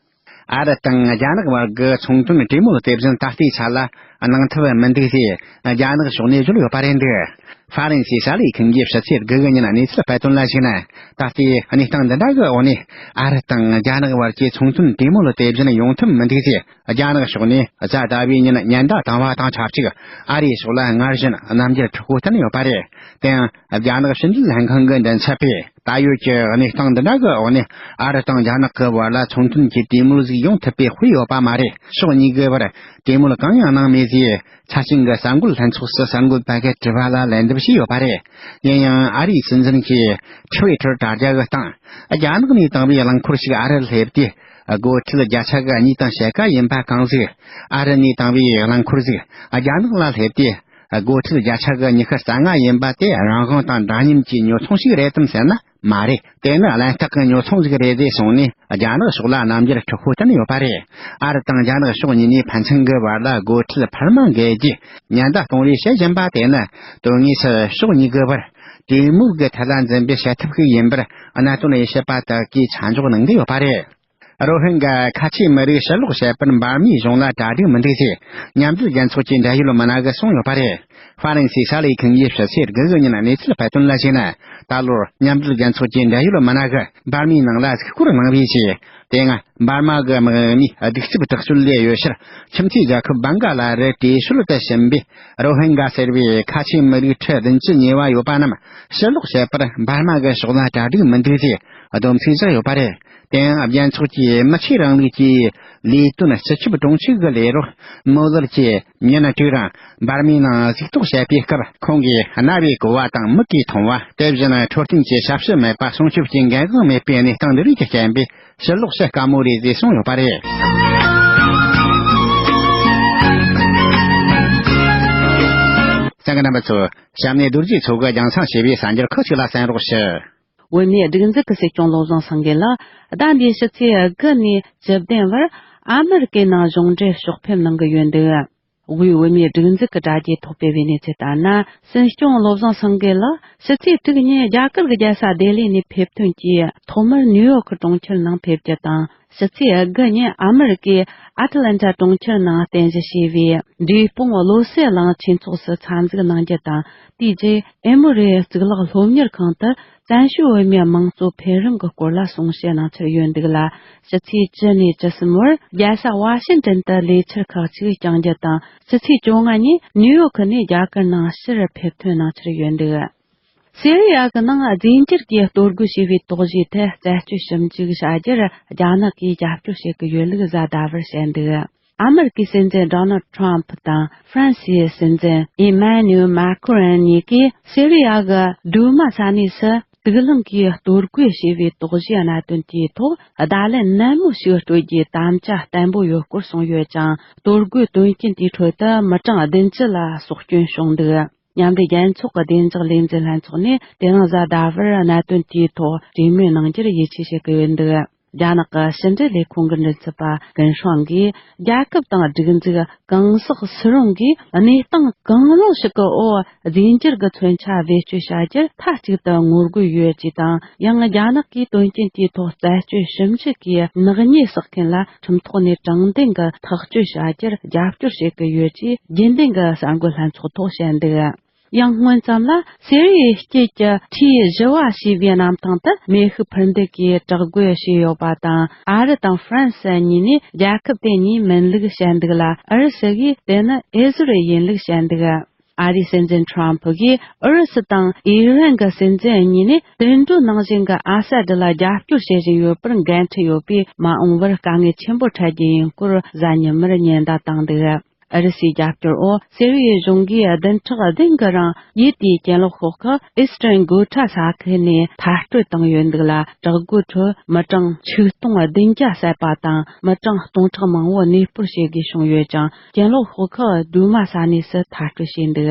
ཨ་རི་དང་རྒྱ་ནག་བར་གྱི་ཚོང་དོན་གྲོས་མོལ་དེ་བཞིན་ད་ལྟའི་ཆ་ལ་གནང་ཐབས་མི་འདུག་ཅེས་རྒྱ་ནག་ཕྱོགས་ནས་བརྗོད་ཡོད་པ་རེད་འདུག། ཧྥ་རན་སིའི་གསར་ལས་ཁང་གིས་ཕྱི་ཚེས་དགུ་གི་ཉིན་གནས་ཚུལ་སྤེལ་དོན་ལ་གཞིགས་ན། ད་ལྟའི་གནས་སྟངས་འདི་འདྲ་གི་འོག་ནས་ཨ་རི་དང་རྒྱ་ནག་བར་གྱི་ཚོང་དོན་གྲོས་མོལ་དེ་བཞིན་ཡོང་ཐབས་མི་འདུག་ཅེས་རྒྱ་ནག་ཕྱོགས་ནས་གཟའ་ཟླ་བའི་ཉིན་ཉེན་བརྡ་བཏང་བ་དང་ཆབས་ཅིག། ཨ་རིའི་ཕྱོགས་ལ་སྔར་བཞིན་རྣམ་འགྱུར་དྲག་པོ་བསྟན་ཡོད་པ་རེད། དེ་ཡང་རྒྱ་ནག་ཕྱི་འབྲེལ་ལྷན་ཁང་གི་མགྲིན་ཚབ་པས། ད་ཡོད་ཀྱི་གནས་སྟངས་འདི་འདྲ་གི་འོག་ནས་ཨ་རི་དང་རྒྱ་ནག་གི་བར་ལ་ཚོང་དོན་གྱི་གྲོས་མོལ་ཞིག་ཡོང་ཐུབ་པའི་དཔེ་ཡོད་པ་མ་རེད། ཕྱོགས་གཉིས་ཀྱི་བར་གྲོས་མོལ་གང་ཡང་གནང་མེད་ཅེས་ཚ་ཞིང་གི་གསར་འགོད་ལྷན་ཚོགས་སུ་གསར་འགོད་པ་གིས་དྲི་བ་ལ་ལན་འདེབས་བྱས་ཡོད་པ་རེད། ཡིན་ཡང་ཨ་རིའི་སྲིད་འཛིན་གྱིས་ཊི་ཝི་ཊར་དྲ་རྒྱ་གི་སྟེང་། རྒྱ་ནག་ནས་བཏང་བའི་རླངས་འཁོར་ཞིག་ཨ་རིར་སླེབས་ཏེ། སྒོ་ཁྲལ་བརྒྱ་ཆ་གི་གཉིས་དང་ཕྱེད་ཀ་ཡིན་པ་གང་ཞིག། ཨ་རི་ནས་བཏང་བའི་རླངས་འཁོར་ཞིག་རྒྱ་ནག་ལ་སླེབས་ཏེ། སྒོ་ཁྲལ་བརྒྱ་ཆ་གི་ཉི་ཤུ་རྩ་ལྔ་ཡིན་པ་དེ་རང་དབང་དང་འདྲ་མཉམ་གྱི་ཉོ་ཚོང་ཞིག་རེད་དམ་ཟེར་ན་མ་རེད། དེ་ནི་གླེན་རྟགས་ཀྱི་ཉོ་ཚོང་ཞིག་རེད་ཅེས་གསུངས་ནས་རྒྱ་ནག་ཕྱོགས་ལ་རྣམ་འགྱུར་དྲག་པོ་བསྟན་ཡོད་པ་རེད། ཨ་རི་དང་རྒྱ་ནག་ཕྱོགས་གཉིས་ནས་ཕན་ཚུན་གྱི་བར་ལ་སྒོ་ཁྲལ་འཕར་མ་འགེལ་རྒྱུའི་ཉེན་བརྡ་གཏོང་རེས་བྱེད་བཞིན་པ་དེ་ནི་དོན་དངོས་སུ་ཕྱོགས་གཉིས་ཀྱི་བར་གྲོས་མོལ་གྱི་ཐད་ལ་འཛིན་པའི་བྱེད་ཐབས་ཤིག་ཡིན་པར་གནད་དོན་དབྱེ་ཞིབ་པ་དག་གིས་ཆ་འཇོག་གནང་གི་ཡོད་པ་རེད། རོ་ཧིན་གྱི་ཁ་ཆེ་མི་རིགས་ཕྱིར་ལོག་བྱེད་པར་འབར་མའི་གཞུང་ལ་གྲ་སྒྲིག་མི་འདུག་ཅེས་མཉམ་འབྲེལ་རྒྱལ་ཚོགས་ཀྱི་འབྲེལ་ཡོད་མི་སྣ་གིས་གསུངས་ཡོད་པ་རེད། ཧྥ་རན་སིའི་གསར་ལས་ཁང་གིས་ཕྱི་ཚེས་དགུ་གི་ཉིན་གནས་ཚུལ་སྤེལ་དོན་ལ་གཞིགས་ན། ད་ལོར་མཉམ་འབྲེལ་རྒྱལ་ཚོགས་ཀྱི་འབྲེལ་ཡོད་མི་སྣ་གིས་འབར་མའི་ནང་ལ་གཟིགས་སྐོར་གནང་བའི་རྗེས། དེ་སྔ་འབར་མ་གི་དམག་མིས་གདུག་རྩུབ་དྲག་སྤྱོད་ལས་གཡོལ་ཕྱིར་ཁྱིམ་མཚེས་རྒྱལ་ཁབ་བང་ག་ལ་རུ་བྲོས་བྱོལ་དུ་ཕྱིན་པའི་རོ་ཧིན་ག་ཟེར་བའི་ཁ་ཆེ་མི་རིགས་ཁྲི་བདུན་ཅུ་ཉེ་བ་ཡོད་པ་རྣམས་ཕྱིར་ལོག་བྱེད་པར་འབར་མ་གི་ཕྱོགས་ལ་གྲ་སྒྲིག་མི་འདུག་ཅེས་སྡོམ་ཚིག་བཞག་ཡོད་པ་རེད། དེ་ཡང་རྒྱལ་ཚོགས་ཀྱི་མི་ཆོས་རིང་ལུགས་ཀྱི་ལས་དོན་སྤྱི་ཁྱབ་དྲུང་ཆེ་གི་ལས་རོགས་མོ་ལར་གྱིས་ཉིན་དྲུག་རིང་འབར་མའི་ནང་གཟིགས་རྟོག་བྱས་པའི་སྐབས། ཁོང་གིས་རྣ་བས་གོ་བ་དང་མིག་གིས་མཐོང་བ། དེ་བཞིན་འཕྲོད་བསྟེན་གྱི་ཞབས་ཞུ་མེད་པ། སྲུང་སྐྱོབ་ཀྱི་འགན་དབང་མེད་པའི་གནས་སྟངས་འདི་རིགས་ཀྱི་རྐྱེན་པས་ཕྱིར་ལོག་བྱེད་དཀའ་མོ་རེད་ཅེས་གསུངས་ཡོད་པ་རེད། གསན་མཁན་རྣམ་པ་ཚོ། གཤམ་ནས་རྡོ་རྗེ་མཚོ་གིས་རྒྱང་སྲིང་བྱས་པའི་གསར་འགྱུར་ཁག་ཅིག་ལ་གསན་རོགས་ཞུ། བོད་མིའི་སྒྲིག་འཛུགས་ཀྱི་སྲིད་སྐྱོང་བློ་བཟང་སེང་གེ་ལགས་ཟླ་འདིའི་ཕྱི་ཚེས་དགུ་ནས་བཅུ་བདུན་བར་ཨ་མི་རི་ཀའི་ནང་གཞུང་འབྲེལ་ཕྱོགས་ཕེབས་གནང་གི་ཡོད་འདུག་དབུས་བོད་མིའི་སྒྲིག་འཛུགས་ཀྱི་དྲ་རྒྱའི་ཐོག་སྤེལ་བའི་གནས་ཚུལ་ལྟར་ན། སྲིད་སྐྱོང་བློ་བཟང་སེང་གེ་ལགས་ཕྱི་ཚེས་དྲུག་ཉིན་རྒྱ་གར་གྱི་རྒྱལ་ས་ལྡི་ལི་ནས་ཕེབས་ཐོན་གྱིས་ཐོག་མར་ནིའུ་ཡོག་གྲོང་ཁྱེར་ནང་ཕེབས་རྒྱུ་དང་། ཕྱི་ཚེས་དགུ་ཉིན་ཨ་མི་རི་ཀའི་ཨ་ཏི་ལན་ཊ་གྲོང་ཁྱེར་ནང་རྟེན་གཞི་བྱས་པའི་འབྲས་སྤུངས་བློ་གསལ་གླིང་ཆོས་ཚོགས་སུ་འཚམས་གཟིགས་གནང་རྒྱུ་དང་། དེའི་རྗེས་ཨེ་མོ་རི་གཙུག་ལག་སློབ་གཉེར་ཁང་དུ་བཙན་བྱོལ་བོད་མིའི་དམངས་གཙོ་འཕེལ་རིམ་གྱི་སྐོར་ལ་གསུང་བཤད་གནང་འཆར་ཡོད་འདུག་ལ། ཕྱི་ཚེས་བཅུ་ནས་བཅུ་གསུམ་བར་རྒྱལ་ས་ཝ་ཤིང་ཏན་དུ་ལས་འཆར་ཁག་ཅིག་བསྐྱང་རྒྱུ་དང་། ཕྱི་ཚེས་བཅོ་ལྔ་ཉིན་ནིའུ་ཡོག་ནས་རྒྱ་གར་ནང་ཕྱིར་ཕེབས་ཐོན་གནང་འཆར་ཡོད་འདུག་སེ་རི་ཡ་གི་ནང་རྫས་འགྱུར་གྱིས་གཏོར་རྒོལ་བྱས་པའི་དོགས་གཞིའི་ཐད་རྩད་གཅོད་ཞིབ་འཇུག་བྱ་རྒྱུར་རྒྱ་ནག་གིས་རྒྱབ་སྐྱོར་བྱེད་ཀྱི་ཡོད་ལུགས་གཟའ་ཟླ་བར་བཤད་འདུག་ཨ་མི་རི་ཀའི་སྲིད་འཛིན་ཌོ་ནལ་ཁྲོམ་ཕུ་དང་ཧྥ་རན་སིའི་སྲིད་འཛིན་ཨི་མ་ནུ་ཨེལ་མཱ་ཁུ་རོན་གཉིས་ཀས་སེ་རི་ཡ་གི་ཌུ་མ་ས་གནས་སུ་དུག་རླངས་ཀྱིས་གཏོར་རྒོལ་བྱས་པའི་དོགས་གཞིའི་གནད་དོན་དེའི་ཐོག་བརྡ་ལན་ནན་མོ་ཞིག་སྤྲོད་རྒྱུའི་དམ་བཅའ་བརྟན་པོ་ཡོད་སྐོར་གསུངས་ཡོད་ཅིང་། གཏོར་རྒོལ་དོན་རྐྱེན་དེའི་ཁྲོད་དུ་མི་གྲངས་བདུན་ཅུ་ལ་སྲོག་སྐྱོན་བྱུང་འདུག་མཉམ་འབྲེལ་རྒྱལ་ཚོགས་ཀྱི་བདེ་འཇགས་ལས་འཛིན་ལྷན་ཚོགས་ནས་དེ་རིང་གཟའ་ཟླ་བར་གནད་དོན་དེའི་ཐོག་གྲོས་མོལ་གནང་རྒྱུར་ཡིད་ཆེས་བྱེད་ཀྱི་ཡོད་འདུག་རྒྱ་ནག་གི་ཕྱི་འབྲེལ་ལས་ཁུངས་ཀྱི་མགྲིན་ཚབ་པ་ཀུན་ཧྲང་གིས། རྒྱལ་ཁབ་དང་སྒྲིག་འཛུགས་གང་ཟག་སུ་རུང་གིས་གནས་སྟངས་གང་རུང་ཞིག་གི་འོག་རྫས་འགྱུར་གྱི་མཚོན་ཆ་བེད་སྤྱོད་བྱ་རྒྱུར་མཐའ་གཅིག་ཏུ་ངོ་རྒོལ་ཡོད་ཅེས་དང་། ཡང་རྒྱ་ནག་གིས་དོན་རྐྱེན་དེའི་ཐོག་རྩད་གཅོད་ཞིབ་འཇུག་གིས་ནག་ཉེས་བསགས་མཁན་ལ་ཁྲིམས་ཐོག་ནས་དྲང་བདེན་གྱི་ཐག་གཅོད་བྱ་རྒྱུར་རྒྱབ་སྐྱོར་བྱེད་ཀྱི་ཡོད་ཅེས་རྒྱུན་ལྡན་གྱི་གསར་འགོད་ལྷན་ཚོགས་ཐོག་བཤད་འདུག་ཡང་སྔོན་ཙམ་ལ་སེ་རི་ཡའི་དཀྱིལ་གྱི་ཁྲིའི་བཞི་བ་ཞེས་པའི་གནམ་ཐང་དུ་མེ་ཤུགས་འཕུར་མདེལ་གྱིས་དྲག་རྒོལ་བྱས་ཡོད་པ་དང་། ཨ་རི་དང་ཧྥ་རན་སི་གཉིས་ནས་རྒྱལ་ཁབ་དེ་གཉིས་མིན་ལུགས་བཤད་འདུག་ལ། ཨུ་རུ་སུ་གིས་དེ་ནི་ཨེ་ཟུར་ཡིན་ལུགས་བཤད་འདུག་ཨ་རིའི་སྲིད་འཛིན་ཁྲོམ་ཕུ་གིས་ཨུ་རུ་སུ་དང་ཨི་རན་གྱི་སྲིད་འཛིན་གཉིས་ནས་དུད་འགྲོ་ནང་བཞིན་གྱི་ཨ་ས་ཌི་ལ་རྒྱབ་སྐྱོར་བྱེད་བཞིན་ཡོད་པར་འགན་འཁྲི་ཡོད་པས། མ་འོངས་པར་དཀའ་ངལ་ཆེན་པོ་འཕྲད་རྒྱུ་ཡིན་སྐོར་གཟའ་ཉི་མར་ཉེན་བརྡ་བཏང་འདུག་ཨུ་རུ་སུའི་རྒྱབ་སྐྱོར་འོག་སེ་རི་ཡའི་གཞུང་གིས་བདུན་ཕྲག་བདུན་གྱི་རིང་ཡུལ་དེའི་གྱེན་ལོག་ཤོག་ཁག་ཨི་སི་ཏྲན་གྷོ་ཁྲ་ས་ཁུལ་ནས་མཐར་སྐྲོད་བཏང་ཡོད་འདུག་ལ། དྲག་རྒོལ་ཁྲོད་མི་གྲངས་ཆིག་སྟོང་བདུན་བརྒྱ་བསད་པ་དང་། མི་གྲངས་སྟོང་ཕྲག་མང་པོ་གནས་སྤོར་བྱེད་དགོས་བྱུང་ཡོད་ཅིང་། གྱེན་ལོག་ཤོག་ཁག་ཌུ་མ་ས་གནས་སུ་མཐར་སྐྲོད་བྱས་འདུག་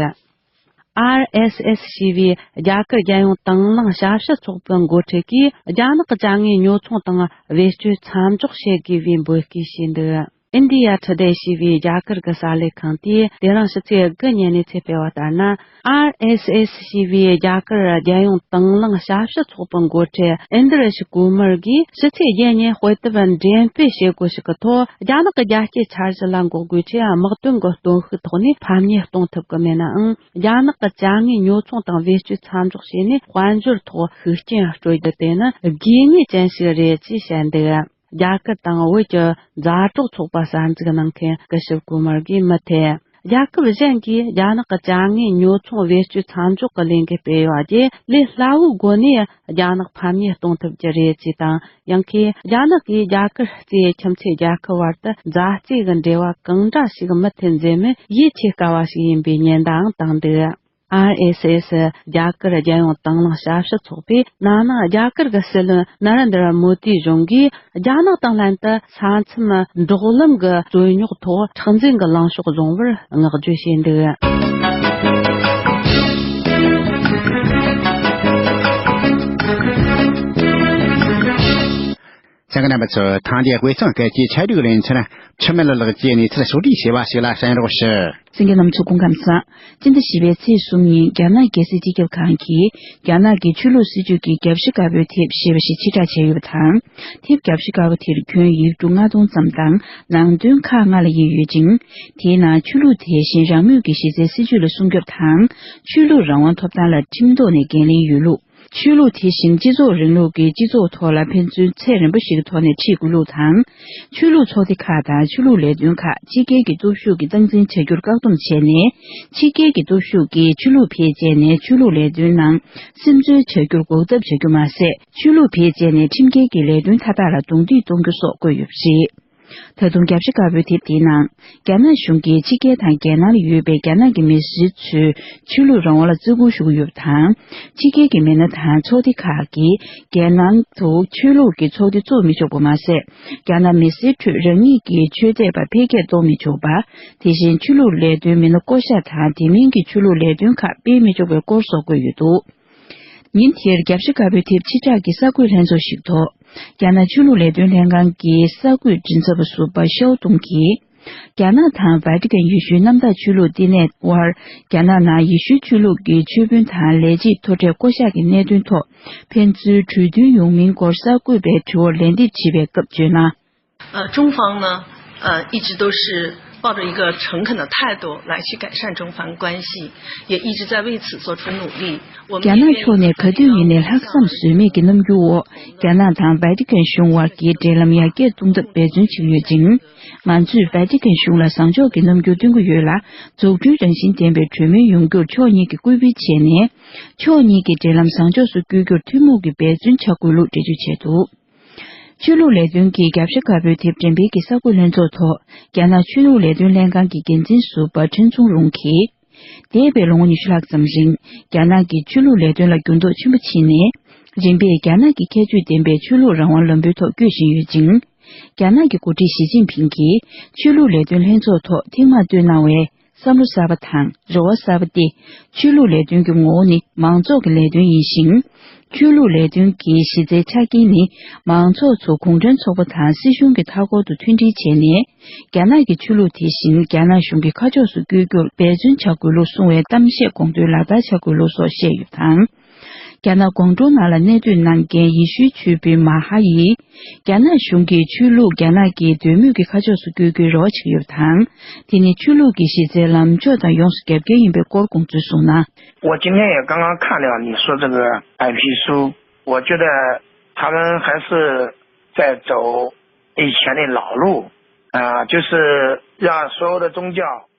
ཨར་ཨེས་ཨེས་ཞེས་པའི་རྒྱ་གར་རྒྱལ་ཡོངས་དང་བླངས་ཞབས་ཞུ་ཚོགས་པའི་འགོ་ཁྲིད་ཀྱིས་རྒྱ་ནག་གི་ཅ་དངོས་ཉོ་ཚོང་དང་བེད་སྤྱོད་མཚམས་འཇོག་བྱེད་དགོས་པའི་འབོད་སྐུལ་བྱས་འདུག་ཨིན་ཌི་ཡ་ཊུ་ཌེ་ཞེས་པའི་རྒྱ་གར་གྱི་གསར་ལས་ཁང་གིས་དེ་རིང་ཕྱི་ཚེས་དགུ་ཉིན་ནས་ཆེད་སྤེལ་བ་ལྟར་ན། ཨར་ཨེས་ཨེས་ཞེས་པའི་རྒྱ་གར་རྒྱལ་ཡོངས་དང་བླངས་ཞབས་ཞུ་ཚོགས་པའི་འགོ་ཁྲིད་ཨིན་དྲ་ཤི་ཀུ་མར་གྱིས་ཕྱི་ཚེས་བརྒྱད་ཉིན་དཔེ་དེབ་འགྲེམས་སྤེལ་བྱེད་སྒོ་ཞིག་གི་ཐོག་རྒྱ་ནག་གི་རྒྱལ་གཅེས་འཆར་གཞི་ལ་འགོག་རྒོལ་ཆེད་དམག་དོན་གྱི་སྟོབས་ཤུགས་ཐོག་ནས་ཕམ་ཉེས་གཏོང་ཐུབ་ཀྱི་མེད་ནའང་། རྒྱ་ནག་གི་ཅ་དངོས་ཉོ་ཚོང་དང་བེད་སྤྱོད་མཚམས་འཇོག་བྱས་ནས་དཔལ་འབྱོར་ཐོག་ཤུགས་རྐྱེན་སྤྲོད་རྒྱུ་དེ་ནི་དགོས་ངེས་ཅན་ཞིག་རེད་ཅེས་བཤད་འདུག་རྒྱ་གར་དང་བོད་ཀྱི་མཛའ་གྲོགས་ཚོགས་པ་གསར་འཛུགས་གནང་མཁན་སྐུ་ཞབས་ཀུ་མར་གྱིས་མུ་མཐུད། རྒྱལ་ཁབ་གཞན་གྱིས་རྒྱ་ནག་གི་ཅ་དངོས་ཉོ་ཚོང་བེད་སྤྱོད་མཚམས་འཇོག་གི་ལས་འགུལ་སྤེལ་ཡོད་པ་བརྒྱུད། ལས་སླ་བོའི་སྒོ་ནས་རྒྱ་ནག་ཕམ་ཉེས་གཏོང་ཐུབ་རྒྱུ་རེད་ཅེས་དང་། ཡང་ཁོས་རྒྱ་ནག་གིས་རྒྱ་གར་གཙོས་ཁྱིམ་མཚེས་རྒྱལ་ཁབ་བར་དུ་མཛའ་བརྩེ་གི་འབྲེལ་བ་གང་འདྲ་ཞིག་མུ་མཐུད་འཛིན་མིན་ཡིད་ཆེས་དཀའ་བ་ཞིག་ཡིན་པའི་ཉེན་བརྡའང་བཏང་འདུག་ཨར་ཨེས་ཨེས་རྒྱ་གར་རྒྱལ་ཡོངས་དང་བླངས་ཞབས་ཞུ་ཚོགས་པས་ན་ནིང་རྒྱ་གར་གྱི་སྲིད་བློན་ན་རེན་དྲ་མོ་དི་གཞུང་གིས་རྒྱ་ནག་དང་ལྷན་དུ་ས་མཚམས་འབྲོག་ལམ་གྱི་རྩོད་རྙོག་ཐོག་མཁྲེགས་འཛིན་གྱི་ལངས་ཕྱོགས་བཟུང་བར་བསྔགས་བརྗོད་བྱས་འདུག་གསན་མཁན་རྣམ་པ་ཚོ། ཐེངས་འདིའི་དབུས་གཙང་སྐད་ཆའི་ཆ་རིག་རིན་ཆེན་འཆི་མེད་ལགས་ཀྱིས་གནས་ཚུལ་ཕྱོགས་སྒྲིག་བྱས་པ་ཞིག་ལ་གསན་རོགས་ཞུ། གསན་མཁན་རྣམ་ཚོ་སྐུ་ཁམས་བཟང་། སྤྱི་ཟླ་བཞི་པའི་ཚེས་གསུམ་ཉིན་རྒྱ་ནག་རྒྱལ་སྲིད་སྤྱི་ཁྱབ་ཁང་གིས་རྒྱ་ནག་གི་ཆོས་ལུགས་སྲིད་བྱུས་ཀྱི་རྒྱབ་ཤ་དཀར་པོའི་དེབ་ཞེས་པ་ཞིག་ཕྱིར་བསྒྲགས་བྱས་ཡོད་པ་དང་། དེབ་རྒྱབ་ཤ་དཀར་པོ་དེར་ཁྱོན་ཡིག་འབྲུ་ལྔ་སྟོང་ཙམ་དང་ནང་དོན་ཁག་ལྔ་ལ་དབྱེ་ཡོད་ཅིང་། དེའི་ནང་ཆོས་ལུགས་དེ་བཞིན་རང་མོས་ཀྱི་གཞི་རྩའི་སྲིད་བྱུས་ལ་སྲུང་སྐྱོབ་དང་། ཆོས་ལུགས་རང་དབང་ཐོབ་ཐང་ལ་ཁྲིམས་ཐོག་ནས་འགན་ལེན་ཡོད་ལུགས། ཆོས་ལུགས་དེ་བཞིན་སྤྱི་ཚོགས་རིང་ལུགས་ཀྱི་སྤྱི་ཚོགས་ཐོག་ལ་ཕན་ཚུན་ཚད་རན་པོ་ཞིག་གི་ཐོག་ནས་ཁྲིད་དགོས་ལུགས་དང་། ཆོས་ལུགས་ཚོགས་སྡེ་ཁག་དང་ཆོས་ལུགས་ལས་དོན་ཁག་ཕྱི་རྒྱལ་གྱི་སྟོབས་ཤུགས་ཀྱིས་སྟངས་འཛིན་བྱ་རྒྱུར་བཀག་སྡོམ་བྱས་ནས། ཕྱི་རྒྱལ་གྱི་སྟོབས་ཤུགས་ཀྱིས་ཆོས་ལུགས་འཕེལ་རྒྱས་ནས་ཆོས་ལུགས་ལས་དོན་ནང་སིམ་འཛུལ་བྱ་རྒྱུར་འགོག་ཐབས་བྱ་རྒྱུ་མ་ཟད། ཆོས་ལུགས་འཕེལ་རྒྱས་ནས་ཁྲིམས་འགལ་གྱི་ལས་དོན་མཐའ་དག་ལ་རྡུང་རྡེག་གཏོང་རྒྱུ་སོགས་བཀོད་ཡོད་པ་རེད། ད་དུང་རྒྱབ་ཤ་དཀར་པོའི་དེབ་དེའི་ནང་། རྒྱ་ནག་གཞུང་གིས་ཕྱི་རྒྱལ་དང་རྒྱལ་ནང་ལ་ཡོད་པའི་རྒྱ་ནག་གི་མི་སེར་ཚོས་ཆོས་ལུགས་རང་དབང་ལ་བརྩི་བཀུར་ཞུ་གི་ཡོད་པ་དང་། ཕྱི་རྒྱལ་གྱི་མི་སྣ་དང་ཚོགས་སྡེ་ཁག་གིས་རྒྱལ་ནང་དུ་ཆོས་ལུགས་ཀྱི་ཚོགས་སྡེ་བཙུགས་མི་ཆོག་པ་མ་ཟད། རྒྱ་ནག་མི་སེར་ཁྲོད་རང་ཉིད་ཀྱི་ཆོས་དད་པ་འཕེལ་རྒྱས་གཏོང་མི་ཆོག་པ། དེ་བཞིན་ཆོས་ལུགས་ལས་དོན་མི་སྣ་བསྐོ་གཞག་དང་དེ་མིན་གྱི་ཆོས་ལུགས་ལས་དོན་ཁག་སྤེལ་མི་ཆོག་པའི་སྐོར་སོགས་བཀོད་ཡོད་འདུག་ཉིན་དེར་རྒྱལ་སྤྱི་དཀར་པོའི་དེབ་ཕྱི་བསྒྲགས་ཀྱི་གསར་འགོད་ལྷན་ཚོགས་ཤིག་ཐོག་རྒྱ་ནག་ཆོས་ལུགས་ལས་དོན་ལྷན་ཁང་གི་གསར་འགོད་མགྲིན་ཚབ་པ་ཟུར་པ་ཤའོ་ཏུང་གིས། རྒྱ་ནག་དང་ཝེ་ཏི་ཀན་ཡེ་ཤུའི་གནམ་བདག་ཆོས་ལུགས་བསྟི་གནས་དབར། རྒྱ་ནག་ནང་ཡེ་ཤུའི་ཆོས་ལུགས་ཀྱི་ཆོས་དཔོན་དང་ལས་བྱེད་མཐོ་གྲས་བསྐོ་གཞག་གི་གནད་དོན་ཐོག་ཕན་ཚུན་གྲོས་མཐུན་ཡོང་མིན་སྐོར་གསར་འགོད་པའི་དྲི་བར་ལན་འདེབས་བྱེད་པའི་སྐབས་བརྗོད་ན། 呃，中方呢，呃，一直都是抱着一个诚恳的态度来去改善中方关系，也一直在为此做出努力。我们རྒྱ་ནག་ཕྱོགས་ནས་ག་དུས་ཡིན་ནའི་ལྷག་བསམ་ཟོལ་མེད་ཀྱི་རྣམ་འགྱུར་འོག་རྒྱ་ནག་དང་ཝེ་ཏི་ཀན་གཞུང་དབར་གྱི་འབྲེལ་ལམ་ཡར་རྒྱས་གཏོང་ཐབས་འབད་བརྩོན་བྱེད་ཀྱི་ཡོད་ཅིང་། ང་ཚོས་ཝེ་ཏི་ཀན་གཞུང་ལ་བཟང་ཕྱོགས་ཀྱི་རྣམ་འགྱུར་སྟོན་གྱི་ཡོད་ལ། འཛུགས་སྐྲུན་རང་བཞིན་ལྡན་པའི་གྲོས་མོལ་ཡོང་རྒྱུར་ཕྱོགས་གཉིས་ཀྱིས་སྐུལ་སྤེལ་བྱས་ནས། ཕྱོགས་གཉིས་ཀྱི་འབྲེལ་ལམ་བཟང་ཕྱོགས་སུ་བསྐྱོད་རྒྱུར་ཐུན་མོང་གི་འབད་བརྩོན་བྱ་དགོས་ལུགས་འགྲེལ་བརྗོད་བྱས་འདུག་ཆོས་ལུགས་ལས་དོན་གྱི་རྒྱབ་ཤ་དཀར་པོའི་དེབ་འགྲེམས་སྤེལ་གྱི་གསར་འགོད་ལྷན་ཚོགས་ཐོག་རྒྱ་ནག་ཆོས་ལུགས་ལས་དོན་ལྷན་ཁང་གི་འགན་འཛིན་ཟུར་པ་ཁྲིན་ཚུང་རུང་གིས། འདས་པའི་ལོ་ངོ་ཉི་ཤུ་ལྷག་ཙམ་རིང་རྒྱ་ནག་གིས་ཆོས་ལུགས་ལས་དོན་ལ་འགྱུར་ལྡོག་ཆེན་པོ་ཕྱིན་ནས། རིམ་པས་རྒྱ་ནག་གི་ཁྱད་ཆོས་ལྡན་པའི་ཆོས་ལུགས་རང་དབང་ལམ་བུའི་ཐོག་བསྐྱོད་བཞིན་ཡོད་ཅིང་། རྒྱ་ནག་གི་འགོ་ཁྲིད་ཞི་ཅིན་ཕིང་གིས་ཆོས་ལུགས་ལས་དོན་ལྷན་ཚོགས་ཐོག་ཐེངས་མང་བཏོན་གནང་བའི་བསམ་བློ་གསར་པ་དང་རེ་བ་གསར་པ་སྟེ། ཆོས་ལུགས་ལས་དོན་གྱི་ངོ་བོ་ནི་མང་ཚོགས་ཀྱི་ལས་དོན་ཡིན་ཞིང་། ཆོས་ལུགས་ལས་དོན་གྱི་གཞི་རྩའི་ཆ་རྐྱེན་ནི་མང་ཚོགས་ཚོ་གུང་ཁྲན་ཚོགས་པ་དང་སྲིད་གཞུང་གི་མཐའ་འཁོར་དུ་མཐུན་སྒྲིལ་བྱས་ནས། རྒྱ་ནག་གི་ཆོས་ལུགས་དེ་བཞིན་རྒྱ་ནག་གཞུང་གི་ཁ་ཕྱོགས་སུ་བསྐྱོད་རྒྱུར་འབད་བརྩོན་བྱ་དགོས་ལུགས་གསུངས་པའི་གཏམ་བཤད་དགོངས་དོན་ལག་བསྟར་བྱ་དགོས་ལུགས་སོགས་བཤད་ཡོད་པ་དང་། རྒྱ་ནག་ཀོང་ཀྲོའུ་ནང་ལ་གནས་སྡོད་གནང་མཁན་ཡེ་ཤུའི་ཆོས་དཔོན་མ་ཧ་ཡིས། རྒྱ་ནག་གཞུང་གིས་ཆོས་ལུགས་རྒྱ་ནག་གི་འདོད་མོས་ཀྱི་ཁ་ཕྱོགས་སུ་བསྐྱོད་རྒྱུའི་རེ་བ་བྱེད་ཀྱི་ཡོད་པ་དང་། དེ་ནི་ཆོས་ལུགས་ཀྱི་གཞི་རྩའི་ལམ་ཕྱོགས་དང་ཡོངས་སུ་རྒྱབ་འགལ་ཡིན་པའི་སྐོར་དགོངས་ཚུལ་གསུངས་ན། 我今天也刚刚看了你说这个白皮书，我觉得他们还是在走以前的老路，啊，就是让所有的宗教。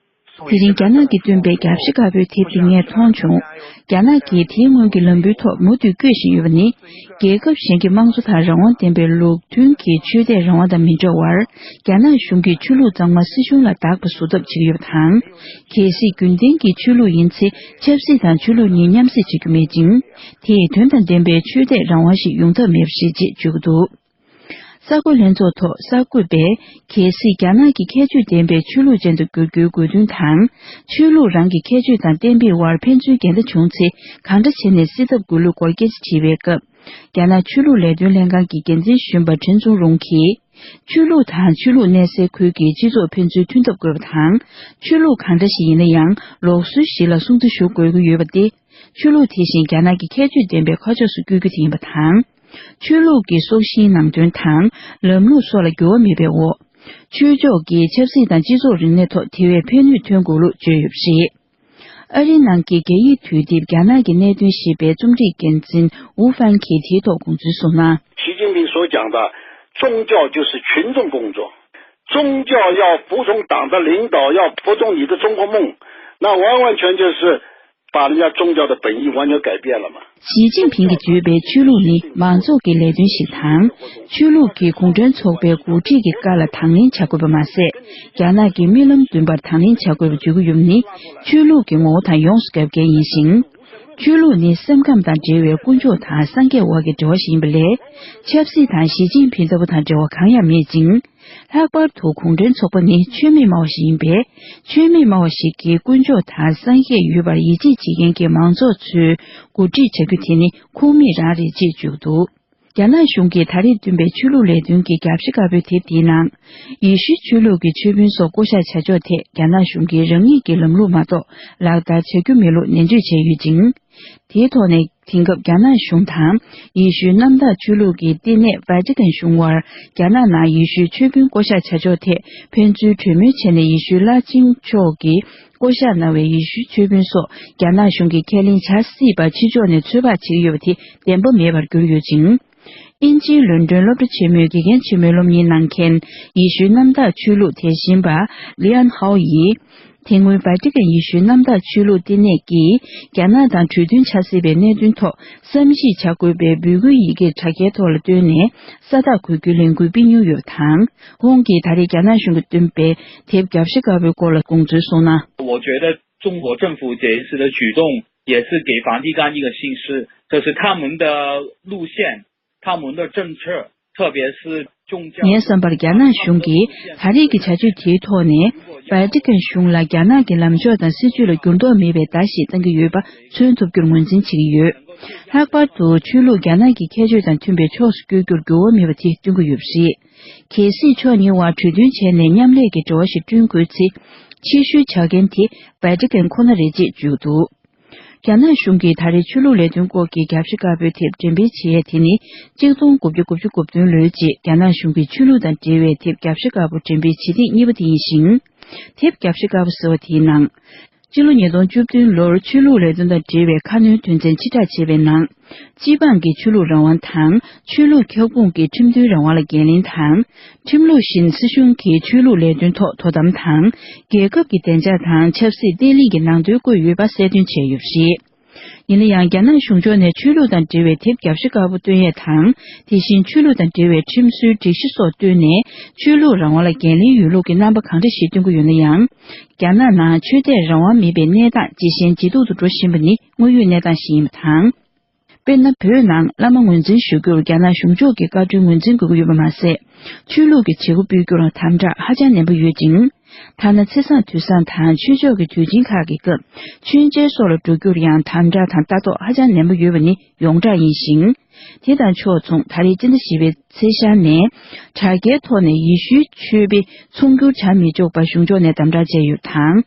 དེ་རིང་རྒྱ་ནག་གིས་བཏོན་པའི་རྒྱབ་ཤ་དཀར་པོའི་དེབ་དེ་ངས་མཐོང་བྱུང་། རྒྱ་ནག་གིས་དེའི་སྔོན་གྱི་ལམ་བུའི་ཐོག་མུ་མཐུད་བསྐྱོད་བཞིན་ཡོད་པ་ནི། རྒྱལ་ཁབ་གཞན་གྱི་དམངས་གཙོ་དང་རང་དབང་ལྡན་པའི་ལུགས་མཐུན་གྱི་ཆོས་དད་རང་དབང་དང་མི་འདྲ་བར། རྒྱ་ནག་གཞུང་གིས་ཆོས་ལུགས་གཙང་མ་སྲིད་གཞུང་ལ་བདག་པ་བཟོ་ཐབས་བྱེད་ཀྱི་ཡོད་པ་དང་། གལ་སྲིད་རྒྱུན་ལྡན་གྱི་ཆོས་ལུགས་ཡིན་ཚེ། ཆབ་སྲིད་དང་ཆོས་ལུགས་གཉིས་མཉམ་བསྲེས་བྱེད་རྒྱུ་མེད་ཅིང་། དེས་དོན་དང་ལྡན་པའི་ཆོས་དད་རང་དབང་ཞིག་ཡོང་ཐབས་མེད་པ་རེད་ཅེས་བརྗོད་ཀྱི་འདུག་གསར་འགོད་ལྷན་ཚོགས་ཐོག་གསར་འགོད་པས། གལ་སྲིད་རྒྱ་ནག་གི་ཁྱད་ཆོས་ལྡན་པའི་ཆོས་ལུགས་ཅན་དུ་འགྱུར་རྒྱུའི་དགོས་འདུན་དང་། ཆོས་ལུགས་རང་གི་ཁྱད་ཆོས་དང་བསྟན་པའི་དབར་ཕན་ཚུན་འགལ་ཟླ་བྱུང་ཚེ་གང་འདྲ་བྱས་ནས་སེལ་ཐབས་དགོས་ལུགས་སྐོར་སྐད་ཆ་དྲིས་པའི་སྐབས། རྒྱ་ནག་ཆོས་ལུགས་ལས་དོན་ལྷན་ཁང་གི་འགན་འཛིན་གཞོན་པ་ཁྲིན་ཚུང་རུང་གིས། ཆོས་ལུགས་དང་ཆོས་ལུགས་གནས་སའི་ཁུལ་གྱི་སྤྱི་ཚོགས་ཕན་ཚུན་མཐུན་ཐབས་དགོས་པ་དང་། ཆོས་ལུགས་གང་འདྲ་ཞིག་ཡིན་ན་ཡང་ལུགས་སྲོལ་ཞིག་ལ་སྲུང་བརྩི་ཞུ་དགོས་ཀྱི་ཡོད་པ་སྟེ། ཆོས་ལུགས་དེ་བཞིན་རྒྱ་ནག་གི་ཁྱད་ཆོས་ལྡན་པའི་ཁ་ཕྱོགས་སུ་བསྐྱོད་རྒྱུ་དེ་ཡིན་པ་དང་། ཆོས་ལུགས་ཀྱི་སྲོག་ཤིང་ནང་དོན་དང་ལམ་ལུགས་སོགས་ལ་འགྱུར་བ་མེད་པའི་འོག་ཆོས་ཕྱོགས་ཀྱིས་ཆབ་སྲིད་དང་སྤྱི་ཚོགས་རིག་གནས་ཐོག་དེ་བས་ཕན་ནུས་ཐོན་དགོས་ལུགས་བརྗོད་ཡོད་པ་རེད། ཨ་རིའི་ནང་གི་རྒྱ་ཡིག་དུས་དེབ་རྒྱ་ནག་གི་གནད་དོན་ཞེས་པའི་རྩོམ་སྒྲིག་འགན་འཛིན་ཝུ་ཧྥན་གྱིས་དེའི་ཐོག་དགོངས་ཚུལ་གསུངས་ན། 习近平所讲的，宗教就是群众工作，宗教要服从党的领导，要服从你的中国梦，那完完全全是把人家宗教的本意完全改变了嘛。 ཞི་ཅིན་ཕིང་གིས་བརྗོད་པའི་ཆོས་ལུགས་ནི་མང་ཚོགས་ཀྱི་ལས་དོན་ཞིག་དང་། ཆོས་ལུགས་ཀྱིས་གུང་ཁྲན་ཚོགས་པའི་འགོ་ཁྲིད་ཀྱི་བཀའ་ལ་དང་ལེན་བྱ་དགོས་པ་མ་ཟད། རྒྱ་ནག་གི་རྨི་ལམ་བདུན་པར་དང་ལེན་བྱ་དགོས་པ་བརྗོད་ཀྱི་ཡོད་པ་ནི། ཆོས་ལུགས་ཀྱི་ངོ་བོ་དང་ཡོངས་སུ་རྒྱབ་འགལ་ཡིན་ཞིང་། ཆོས་ལུགས་ནི་སེམས་ཁམས་དང་འབྲེལ་བའི་དཀོན་མཆོག་དང་སངས་རྒྱས་དབར་གྱི་འབྲེལ་བ་ཞིག་ཡིན་པ་ལས། ཆབ་སྲིད་དང་ཞི་ཅིན་ཕིང་ལྟ་བུ་དང་འབྲེལ་བ་གང་ཡང་མེད་ཅིང་། ལྷག་པར་དུ་གུང་ཁྲན་ཚོགས་པ་ནི་ཆོས་མེད་སྨྲ་བ་ཞིག་ཡིན་པས། ཆོས་མེད་སྨྲ་བ་ཞིག་གིས་དཀོན་མཆོག་དང་སངས་རྒྱས་ཡོད་པར་ཡིད་ཆེས་བྱེད་མཁན་གྱི་མང་ཚོགས་ཚོའི་འགོ་ཁྲིད་བྱ་རྒྱུ་དེ་ནི་ཁུངས་མེད་རང་རེད་ཅེས་བརྗོད་འདུག་རྒྱ་ནག་གཞུང་གིས་ད་རེས་བཏོན་པའི་ཆོས་ལུགས་ལས་དོན་གྱི་རྒྱབ་ཤ་དཀར་པོའི་དེབ་དེའི་ནང་། ཡེ་ཤུའི་ཆོས་ལུགས་ཀྱི་ཆོས་དཔོན་སོགས་བསྐོ་གཞག་བྱ་ཕྱོགས་ཐད་རྒྱ་ནག་གཞུང་གིས་རང་ཉིད་ཀྱི་ལམ་ལུགས་མ་གཏོགས་ལག་བསྟར་བྱ་རྒྱུ་མེད་ལུགས་ནན་བརྗོད་བྱས་ཡོད་ཅིང་། དེའི་ཐོག་ནས་དེང་སྐབས་རྒྱ་ནག་གཞུང་དང་ཡེ་ཤུའི་གནམ་བདག་ཆོས་ལུགས་ཀྱི་བསྟི་གནས་ཝེ་ཏི་ཀན་གཞུང་དབར་རྒྱ་ནག་ནང་ཡེ་ཤུའི་ཆོས་དཔོན་བསྐོ་གཞག་བྱ་ཕྱོགས་ཐད་ཕན་ཚུན་གྲོས་མོལ་བྱས་ནས་ཡེ་ཤུའི་བླ་ཆེན་མཆོག་གིས་བསྐོ་གཞག་གནང་བའི་ཡེ་ཤུའི་ཆོས་དཔོན་སོགས་རྒྱ་ནག་གཞུང་གིས་ཁས་ལེན་བྱ་སྲིད་པ་ཕྱི་ཕྱོགས་ནས་ཚོད་དཔག་བྱེད་ཀྱི་ཡོད་པ་དེ་བདེན་པ་མེད་པར་གྱུར་ཡོད་ཅིང་། དབྱིན་ཇིའི་ལོན་ཌོན་སློབ་གྲྭ་ཆེན་མོའི་དགེ་རྒན་ཆེན་མོའི་སློབ་གཉེར་གནང་མཁན་ཡེ་ཤུའི་གནམ་བདག་ཆོས་ལུགས་དེ་བཞིན་པ་ལི་ཨན་ཧའོ་ཡིས། དེ་སྔོན་ཝེ་ཏི་ཀན་ཡེ་ཤུའི་གནམ་བདག་ཆོས་ལུགས་བསྟི་གནས་ཀྱིས་རྒྱ་ནག་དང་གྲོས་མཐུན་བྱ་སྲིད་པའི་གནད་དོན་ཐོག་བསམ་གཞིག་བྱ་དགོས་པའི་འབོད་སྐུལ་ཡི་གེ་དྲ་རྒྱའི་ཐོག་ལ་བཏོན་ནས་ས་རྟགས་འཁོད་རྒྱུའི་ལས་འགུལ་སྤེལ་མྱོང་ཡོད་པ་དང་། ཁོང་གིས་ད་རེས་རྒྱ་ནག་གཞུང་གིས་བཏོན་པའི་དེབ་རྒྱབ་ཤ་དཀར་པོའི་སྐོར་ལ་དགོངས་ཚུལ་གསུངས་ན། 我觉得中国政府这一次的举动也是给梵蒂冈一个信息，就是他们的路线、他们的政策特别是宗教。 ངའི་བསམ་པར་རྒྱ་ནག་གཞུང་གིས་ད་རེས་ཀྱི་བྱ་སྤྱོད་དེའི་ཐོག་ནས། ཝེ་ཏི་ཀན་གཞུང་ལ་རྒྱ་ནག་གི་ལངས་ཕྱོགས་དང་སྲིད་བྱུས་ལ་འགྱུར་ལྡོག་མེད་པའི་བརྡ་ཞིག་བཏང་གི་ཡོད་པ་མཚོན་ཐུབ་རྒྱུར་ངོས་འཛིན་བྱེད་ཀྱི་ཡོད། ལྷག་པར་དུ་ཆོས་ལུགས་རྒྱ་ནག་གི་ཁྱད་ཆོས་དང་མཐུན་པའི་ཕྱོགས་སུ་བསྐྱོད་རྒྱུར་འགྱུར་བ་མེད་པ་དེ་སྟོན་གྱི་ཡོད་པ་རེད། གལ་སྲིད་ཕྱོགས་གཉིས་དབར་གྲོས་མཐུན་བྱས་ནས་མཉམ་ལས་ཀྱི་འབྲེལ་བ་ཞིག་བསྐྲུན་དགོས་ཚེ། ཕྱིར་བཤོལ་བྱ་མཁན་དེ་ཝེ་ཏི་ཀན་ཁོ་ན་རེད་ཅེས་བརྗོད་འདུག་རྒྱ་ནག་གཞུང་གིས་ད་རེས་ཆོས་ལུགས་ལས་དོན་སྐོར་གྱི་རྒྱབ་ཤ་དཀར་པོའི་དེབ་འགྲེམས་སྤེལ་བྱས་ཡས་དེ་ནི། གཅིག་སྟོང་དགུ་བརྒྱ་དགུ་བཅུ་གོ་བདུན་ལོའི་རྗེས་རྒྱ་ནག་གཞུང་གིས་ཆོས་ལུགས་དང་འབྲེལ་བའི་དེབ་རྒྱབ་ཤ་དཀར་པོ་འགྲེམས་སྤེལ་བྱེད་ཐེངས་གཉིས་པ་དེ་ཡིན་ཞིང་། དེབ་རྒྱབ་ཤ་དཀར་པོ་ཟེར་བ་དེའི་ནང་། སྤྱི་ལོ་ཉིས་སྟོང་བཅུ་བདུན་ལོར་ཆོས་ལུགས་ལས་དོན་དང་འབྲེལ་བའི་ཁ་སྣོན་དོན་ཚན་ཕྱིར་བསྒྲགས་བྱས་པའི་ནང་། སྤྱི་འབངས་ཀྱི་ཆོས་ལུགས་རང་དབང་དང་། ཆོས་ལུགས་ཁྱབ་ཁོངས་ཀྱི་ཁྲིམས་མཐུན་རང་དབང་ལ་འགན་ལེན་དང་། ཁྲིམས་ལུགས་བཞིན་སྲིད་གཞུང་གིས་ཆོས་ལུགས་ལས་དོན་ཐོག་དོ་དམ་དང་། རྒྱལ་ཁབ་ཀྱི་བདེ་འཇགས་དང་ཆབ་སྲིད་བརྟན་ལྷིང་གི་ནང་དོན་བཀོད་ཡོད་པ་གསལ་སྟོན་བྱས་ཡོད་པ་རེད། ཡིན་ན་ཡང་། རྒྱ་ནག་གཞུང་ཕྱོགས་ནས་ཆོས་ལུགས་དང་འབྲེལ་བའི་དེབ་རྒྱབ་ཤ་དཀར་པོ་བཏོན་ཡས་དང་། དེ་བཞིན་ཆོས་ལུགས་དང་འབྲེལ་བའི་ཁྲིམས་སྲོལ་སྒྲིག་གཞི་སོགས་བཏོན་ནས། ཆོས་ལུགས་རང་དབང་ལ་འགན་ལེན་ཡོད་ལུགས་ཀྱི་རྣམ་པ་གང་འདྲ་ཞིག་སྟོན་གྱི་ཡོད་ན་ཡང་། རྒྱ་ནག་ནང་ཆོས་དད་རང་དབང་མེད་པའི་གནས་སྟངས་ཇེ་ཞན་ཇེ་སྡུག་ཏུ་འགྲོ་བཞིན་པ་ནི་དངོས་ཡོད་གནས་སྟངས་ཤིག་ཡིན་པ་དང་། དཔེར་ན། བོད་ནང་བླ་མ་ངོས་འཛིན་ཞུ་རྒྱུར་རྒྱ་ནག་གཞུང་ཕྱོགས་ཀྱི་བཀའ་འཁྲོལ་ངོས་འཛིན་དགོས་ཀྱི་ཡོད་པ་མ་ཟད། ཆོས་ལུགས་ཀྱི་བྱེད་སྒོ་སྤེལ་རྒྱུར་དམ་དྲག་ཧ་ཅང་ནན་པོ་ཡོད་ཅིང་། ཐ་ན་ཚེས་བཟང་དུས་བཟང་དང་ཆོས་ཕྱོགས་ཀྱི་དུས་ཆེན་ཁག་གི་སྐབས། མཆོད་མཇལ་སོགས་ལ་འགྲོ་རྒྱུར་ཡང་དམ་དྲག་དང་ལྟ་རྟོག་ཧ་ཅང་ནན་པོ་ཡོད་པ་ནི་ཡོངས་གྲགས་ཡིན་ཞིང་། དེ་དང་ཕྱོགས་མཚུངས། ད་རེས་སྤྱི་ཟླ་བཞི་པའི་ཚེས་ཤར་ནས། དྲ་རྒྱའི་ཐོག་ནས་ཡེ་ཤུའི་ཆོས་པའི་ཚོང་སྒྱུར་བྱ་མི་ཆོག་པ་གཞུང་ཕྱོགས་ནས་དམ་དྲག་བྱས་ཡོད་པ་དང་།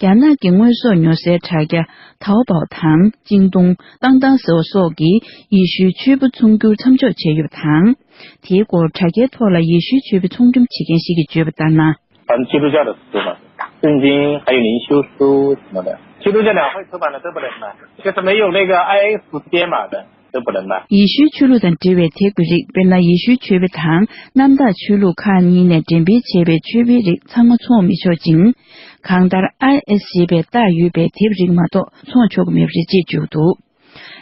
རྒྱ་ནག་གི་དངོས་ཟོག་ཉོ་སའི་དྲ་རྒྱ་Taobao་དང་ཅིང་ཏུང་ཏང་ཏང་ཟེར་བ་སོགས་ཀྱིས་ཡེ་ཤུའི་ཆོས་པ་ཚོང་སྒྱུར་མཚམས་འཇོག་བྱས་ཡོད་པ་དང་། དེའི་སྐོར་དྲ་རྒྱའི་ཐོག་ལ་ཡེ་ཤུའི་ཆོས་པའི་ཚོང་འགྲེམས་བྱེད་མཁན་ཞིག་གིས་བརྗོད་པ་ལྟར་ན། 咱们基督教的书嘛，圣经还有灵修书什么的，基督教两会出版的都不能卖，就是没有那个 I S 书店嘛的，都不能卖。 ཡེ་ཤུའི་ཆོས་ལུགས་དང་འབྲེལ་བའི་དེབ་ཀྱི་རིགས། དཔེར་ན། ཡེ་ཤུའི་ཆོས་པ་དང་གནམ་བདག་ཆོས་ལུགས་ཁག་གཉིས་ནས་འགྲེམས་སྤེལ་བྱས་པའི་ཆོས་པའི་རིགས་ཚང་མ་འཚོང་མི་ཆོག་ཅིང་། གང་ལྟར། I S ཞེས་པའི་རྟགས་ཡོད་པའི་དེབ་རིགས་མ་གཏོགས་འཚོང་ཆོག་གི་མེད་པ་རེད་ཅེས་བརྗོད་འདུག་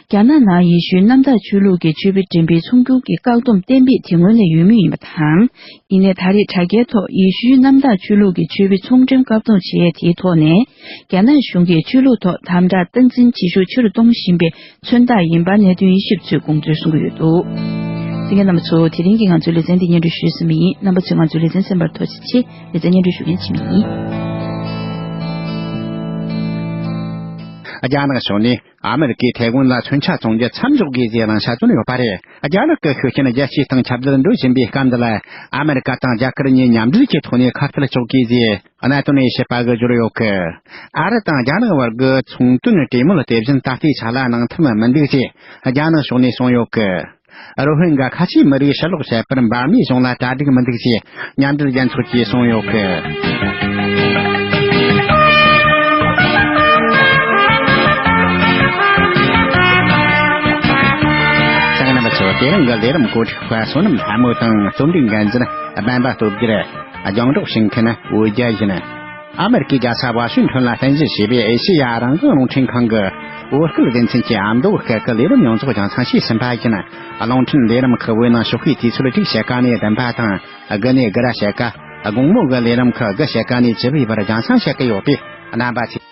རྒྱ་ནག་ནང་ཡེ་ཤུའི་གནམ་བདག་ཆོས་ལུགས་ཀྱི་ཆོས་པའི་འགྲེམས་སྤེལ་ཚོང་སྒྱུར་གྱི་བཀག་སྡོམ་གཏན་འབེབས་དེ་སྔོན་ལས་ཡོད་མུས་ཡིན་པ་དང་། ཡིན་ནའི་ད་རེས་དྲ་རྒྱའི་ཐོག་ཡེ་ཤུའི་གནམ་བདག་ཆོས་ལུགས་ཀྱི་ཆོས་པའི་ཚོང་འགྲེམས་བཀག་སྡོམ་བྱེད་ཡས་དེའི་ཐོག་ནས། རྒྱ་ནག་གཞུང་གིས་ཆོས་ལུགས་ཐོག་དམ་དྲག་སྟངས་འཛིན་བྱེད་ཤུགས་ཆེ་རུ་གཏོང་བཞིན་པའི་མཚོན་རྟགས་ཡིན་པ་གནད་དོན་དབྱེ་ཞིབ་ཚོས་དགོངས་ཚུལ་གསུང་གི་ཡོད་འདུག་གསན་མཁན་རྣམ་པ་ཚོ། དེ་རིང་གི་ང་ཚོའི་ལེ་ཚན་འདི་སྙན་སྒྲོན་ཞུས་ཟིན་པ་ཡིན། རྣམ་པ་ཚོས་ང་ཚོའི་ལེ་ཚན་གསན་པར་ཐུགས་རྗེ་ཆེ། ལེ་ཚན་སྙན་སྒྲོན་ཞུ་མཁན་འཆི་མེད་ཡིན། རྒྱ་ནག་ཕྱོགས་ནས་ཨ་མེ་རི་ཀས་ཐའེ་ཝན་ལ་མཚོན་ཆ་བཙོང་རྒྱུ་མཚམས་འཇོག་དགོས་ཞེས་གནང་བཞིན་ཡོད་པ་རེད། རྒྱ་ནག་གི་ཤུགས་རྐྱེན་རྒྱལ་སྤྱིའི་སྟེང་ཁྱབ་གདལ་འགྲོ་བཞིན་པའི་སྐབས་འདི་ལ། ཨ་མེ་རི་ཀ་དང་རྒྱ་གར་གཉིས་མཉམ་འབྲེལ་གྱི་ཐོག་ནས་ཁ་གཏད་གཅོག་དགོས་ཞེས་གནད་དོན་དབྱེ་ཞིབ་པ་གིས་བརྗོད་ཡོད་གི། ཨ་རི་དང་རྒྱ་ནག་བར་གྱི་ཚོང་དོན་གྲོས་མོལ་དེ་བཞིན་ད་ལྟའི་ཆ་ལ་གནང་ཐབས་མི་འདུག་ཅེས་རྒྱ་ནག་ཕྱོགས་ནས་གསུངས་ཡོད་གི། རོ་ཧིན་གྷ་ཁ་ཆེའི་མི་རིགས་ཕྱིར་ལོག་བྱེད་པར་འབར་མའི་གཞུང་ལ་གྲ་སྒྲིག་མི་འདུག་ཅེས་མཉམ་འབྲེལ་རྒྱལ་ཚོགས་ཀྱིས་གསུངས་ཡོད་གི། ཚང་མ་ཚོ། དེ་རིང་གི་ལས་རིམ་གོ་སྒྲིག་པ་བསོད་ནམས་ལྷ་མོ་དང་། རྩོམ་སྒྲིག་འགན་འཛིན་སྦན་པ་སྟོབས་རྒྱལ། རྒྱང་སྒྲོག་བྱེད་མཁན་འོ་བརྒྱལ་ཡིན། ཨ་མེ་རི་ཀའི་རྒྱལ་ས་ཝ་ཤིང་ཊོན་ལ་རྟེན་གཞི་བྱས་པའི་ཨེ་ཤེ་ཡ་རང་དབང་རླུང་འཕྲིན་ཁང་གི་བོད་སྐད་སྡེ་ཚན་གྱི་ཨ་མདོ་སྐད་ཀྱི་ལས་རིམ་ཡོངས་རྫོགས་རྒྱང་སྲིང་བྱས་ཟིན་པ་ཡིན། རླུང་འཕྲིན་ལས་རིམ་ཁག་བོད་ནང་ཞོགས་ཀའི་དུས་ཚོད་དྲུག་ཕྱེད་ཀ་ནས་བདུན་པ་དང་། དགུ་ནས་དགུ་ར་ཕྱེད་ཀ། དགོང་མོ་གི་ལས་རིམ་ཁག་དགུ་ཕྱེད་ཀ་ནས་བཅུ་པའི་བར་རྒྱང་སྲིང་བྱེད་ཀྱི་ཡོད་པས། རྣམ་པ་ཚོས།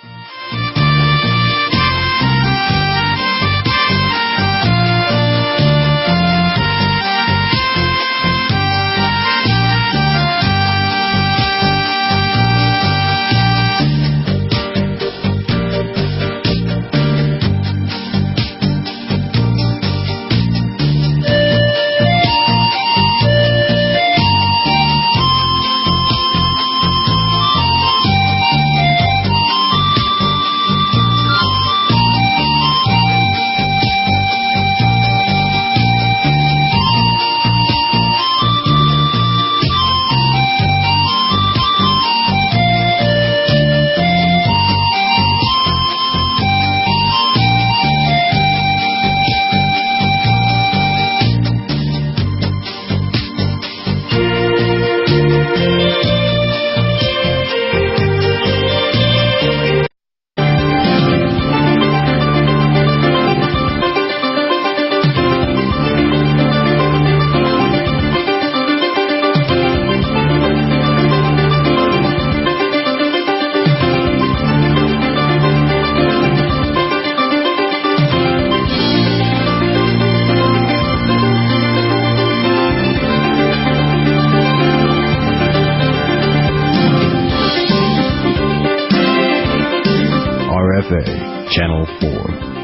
Channel four.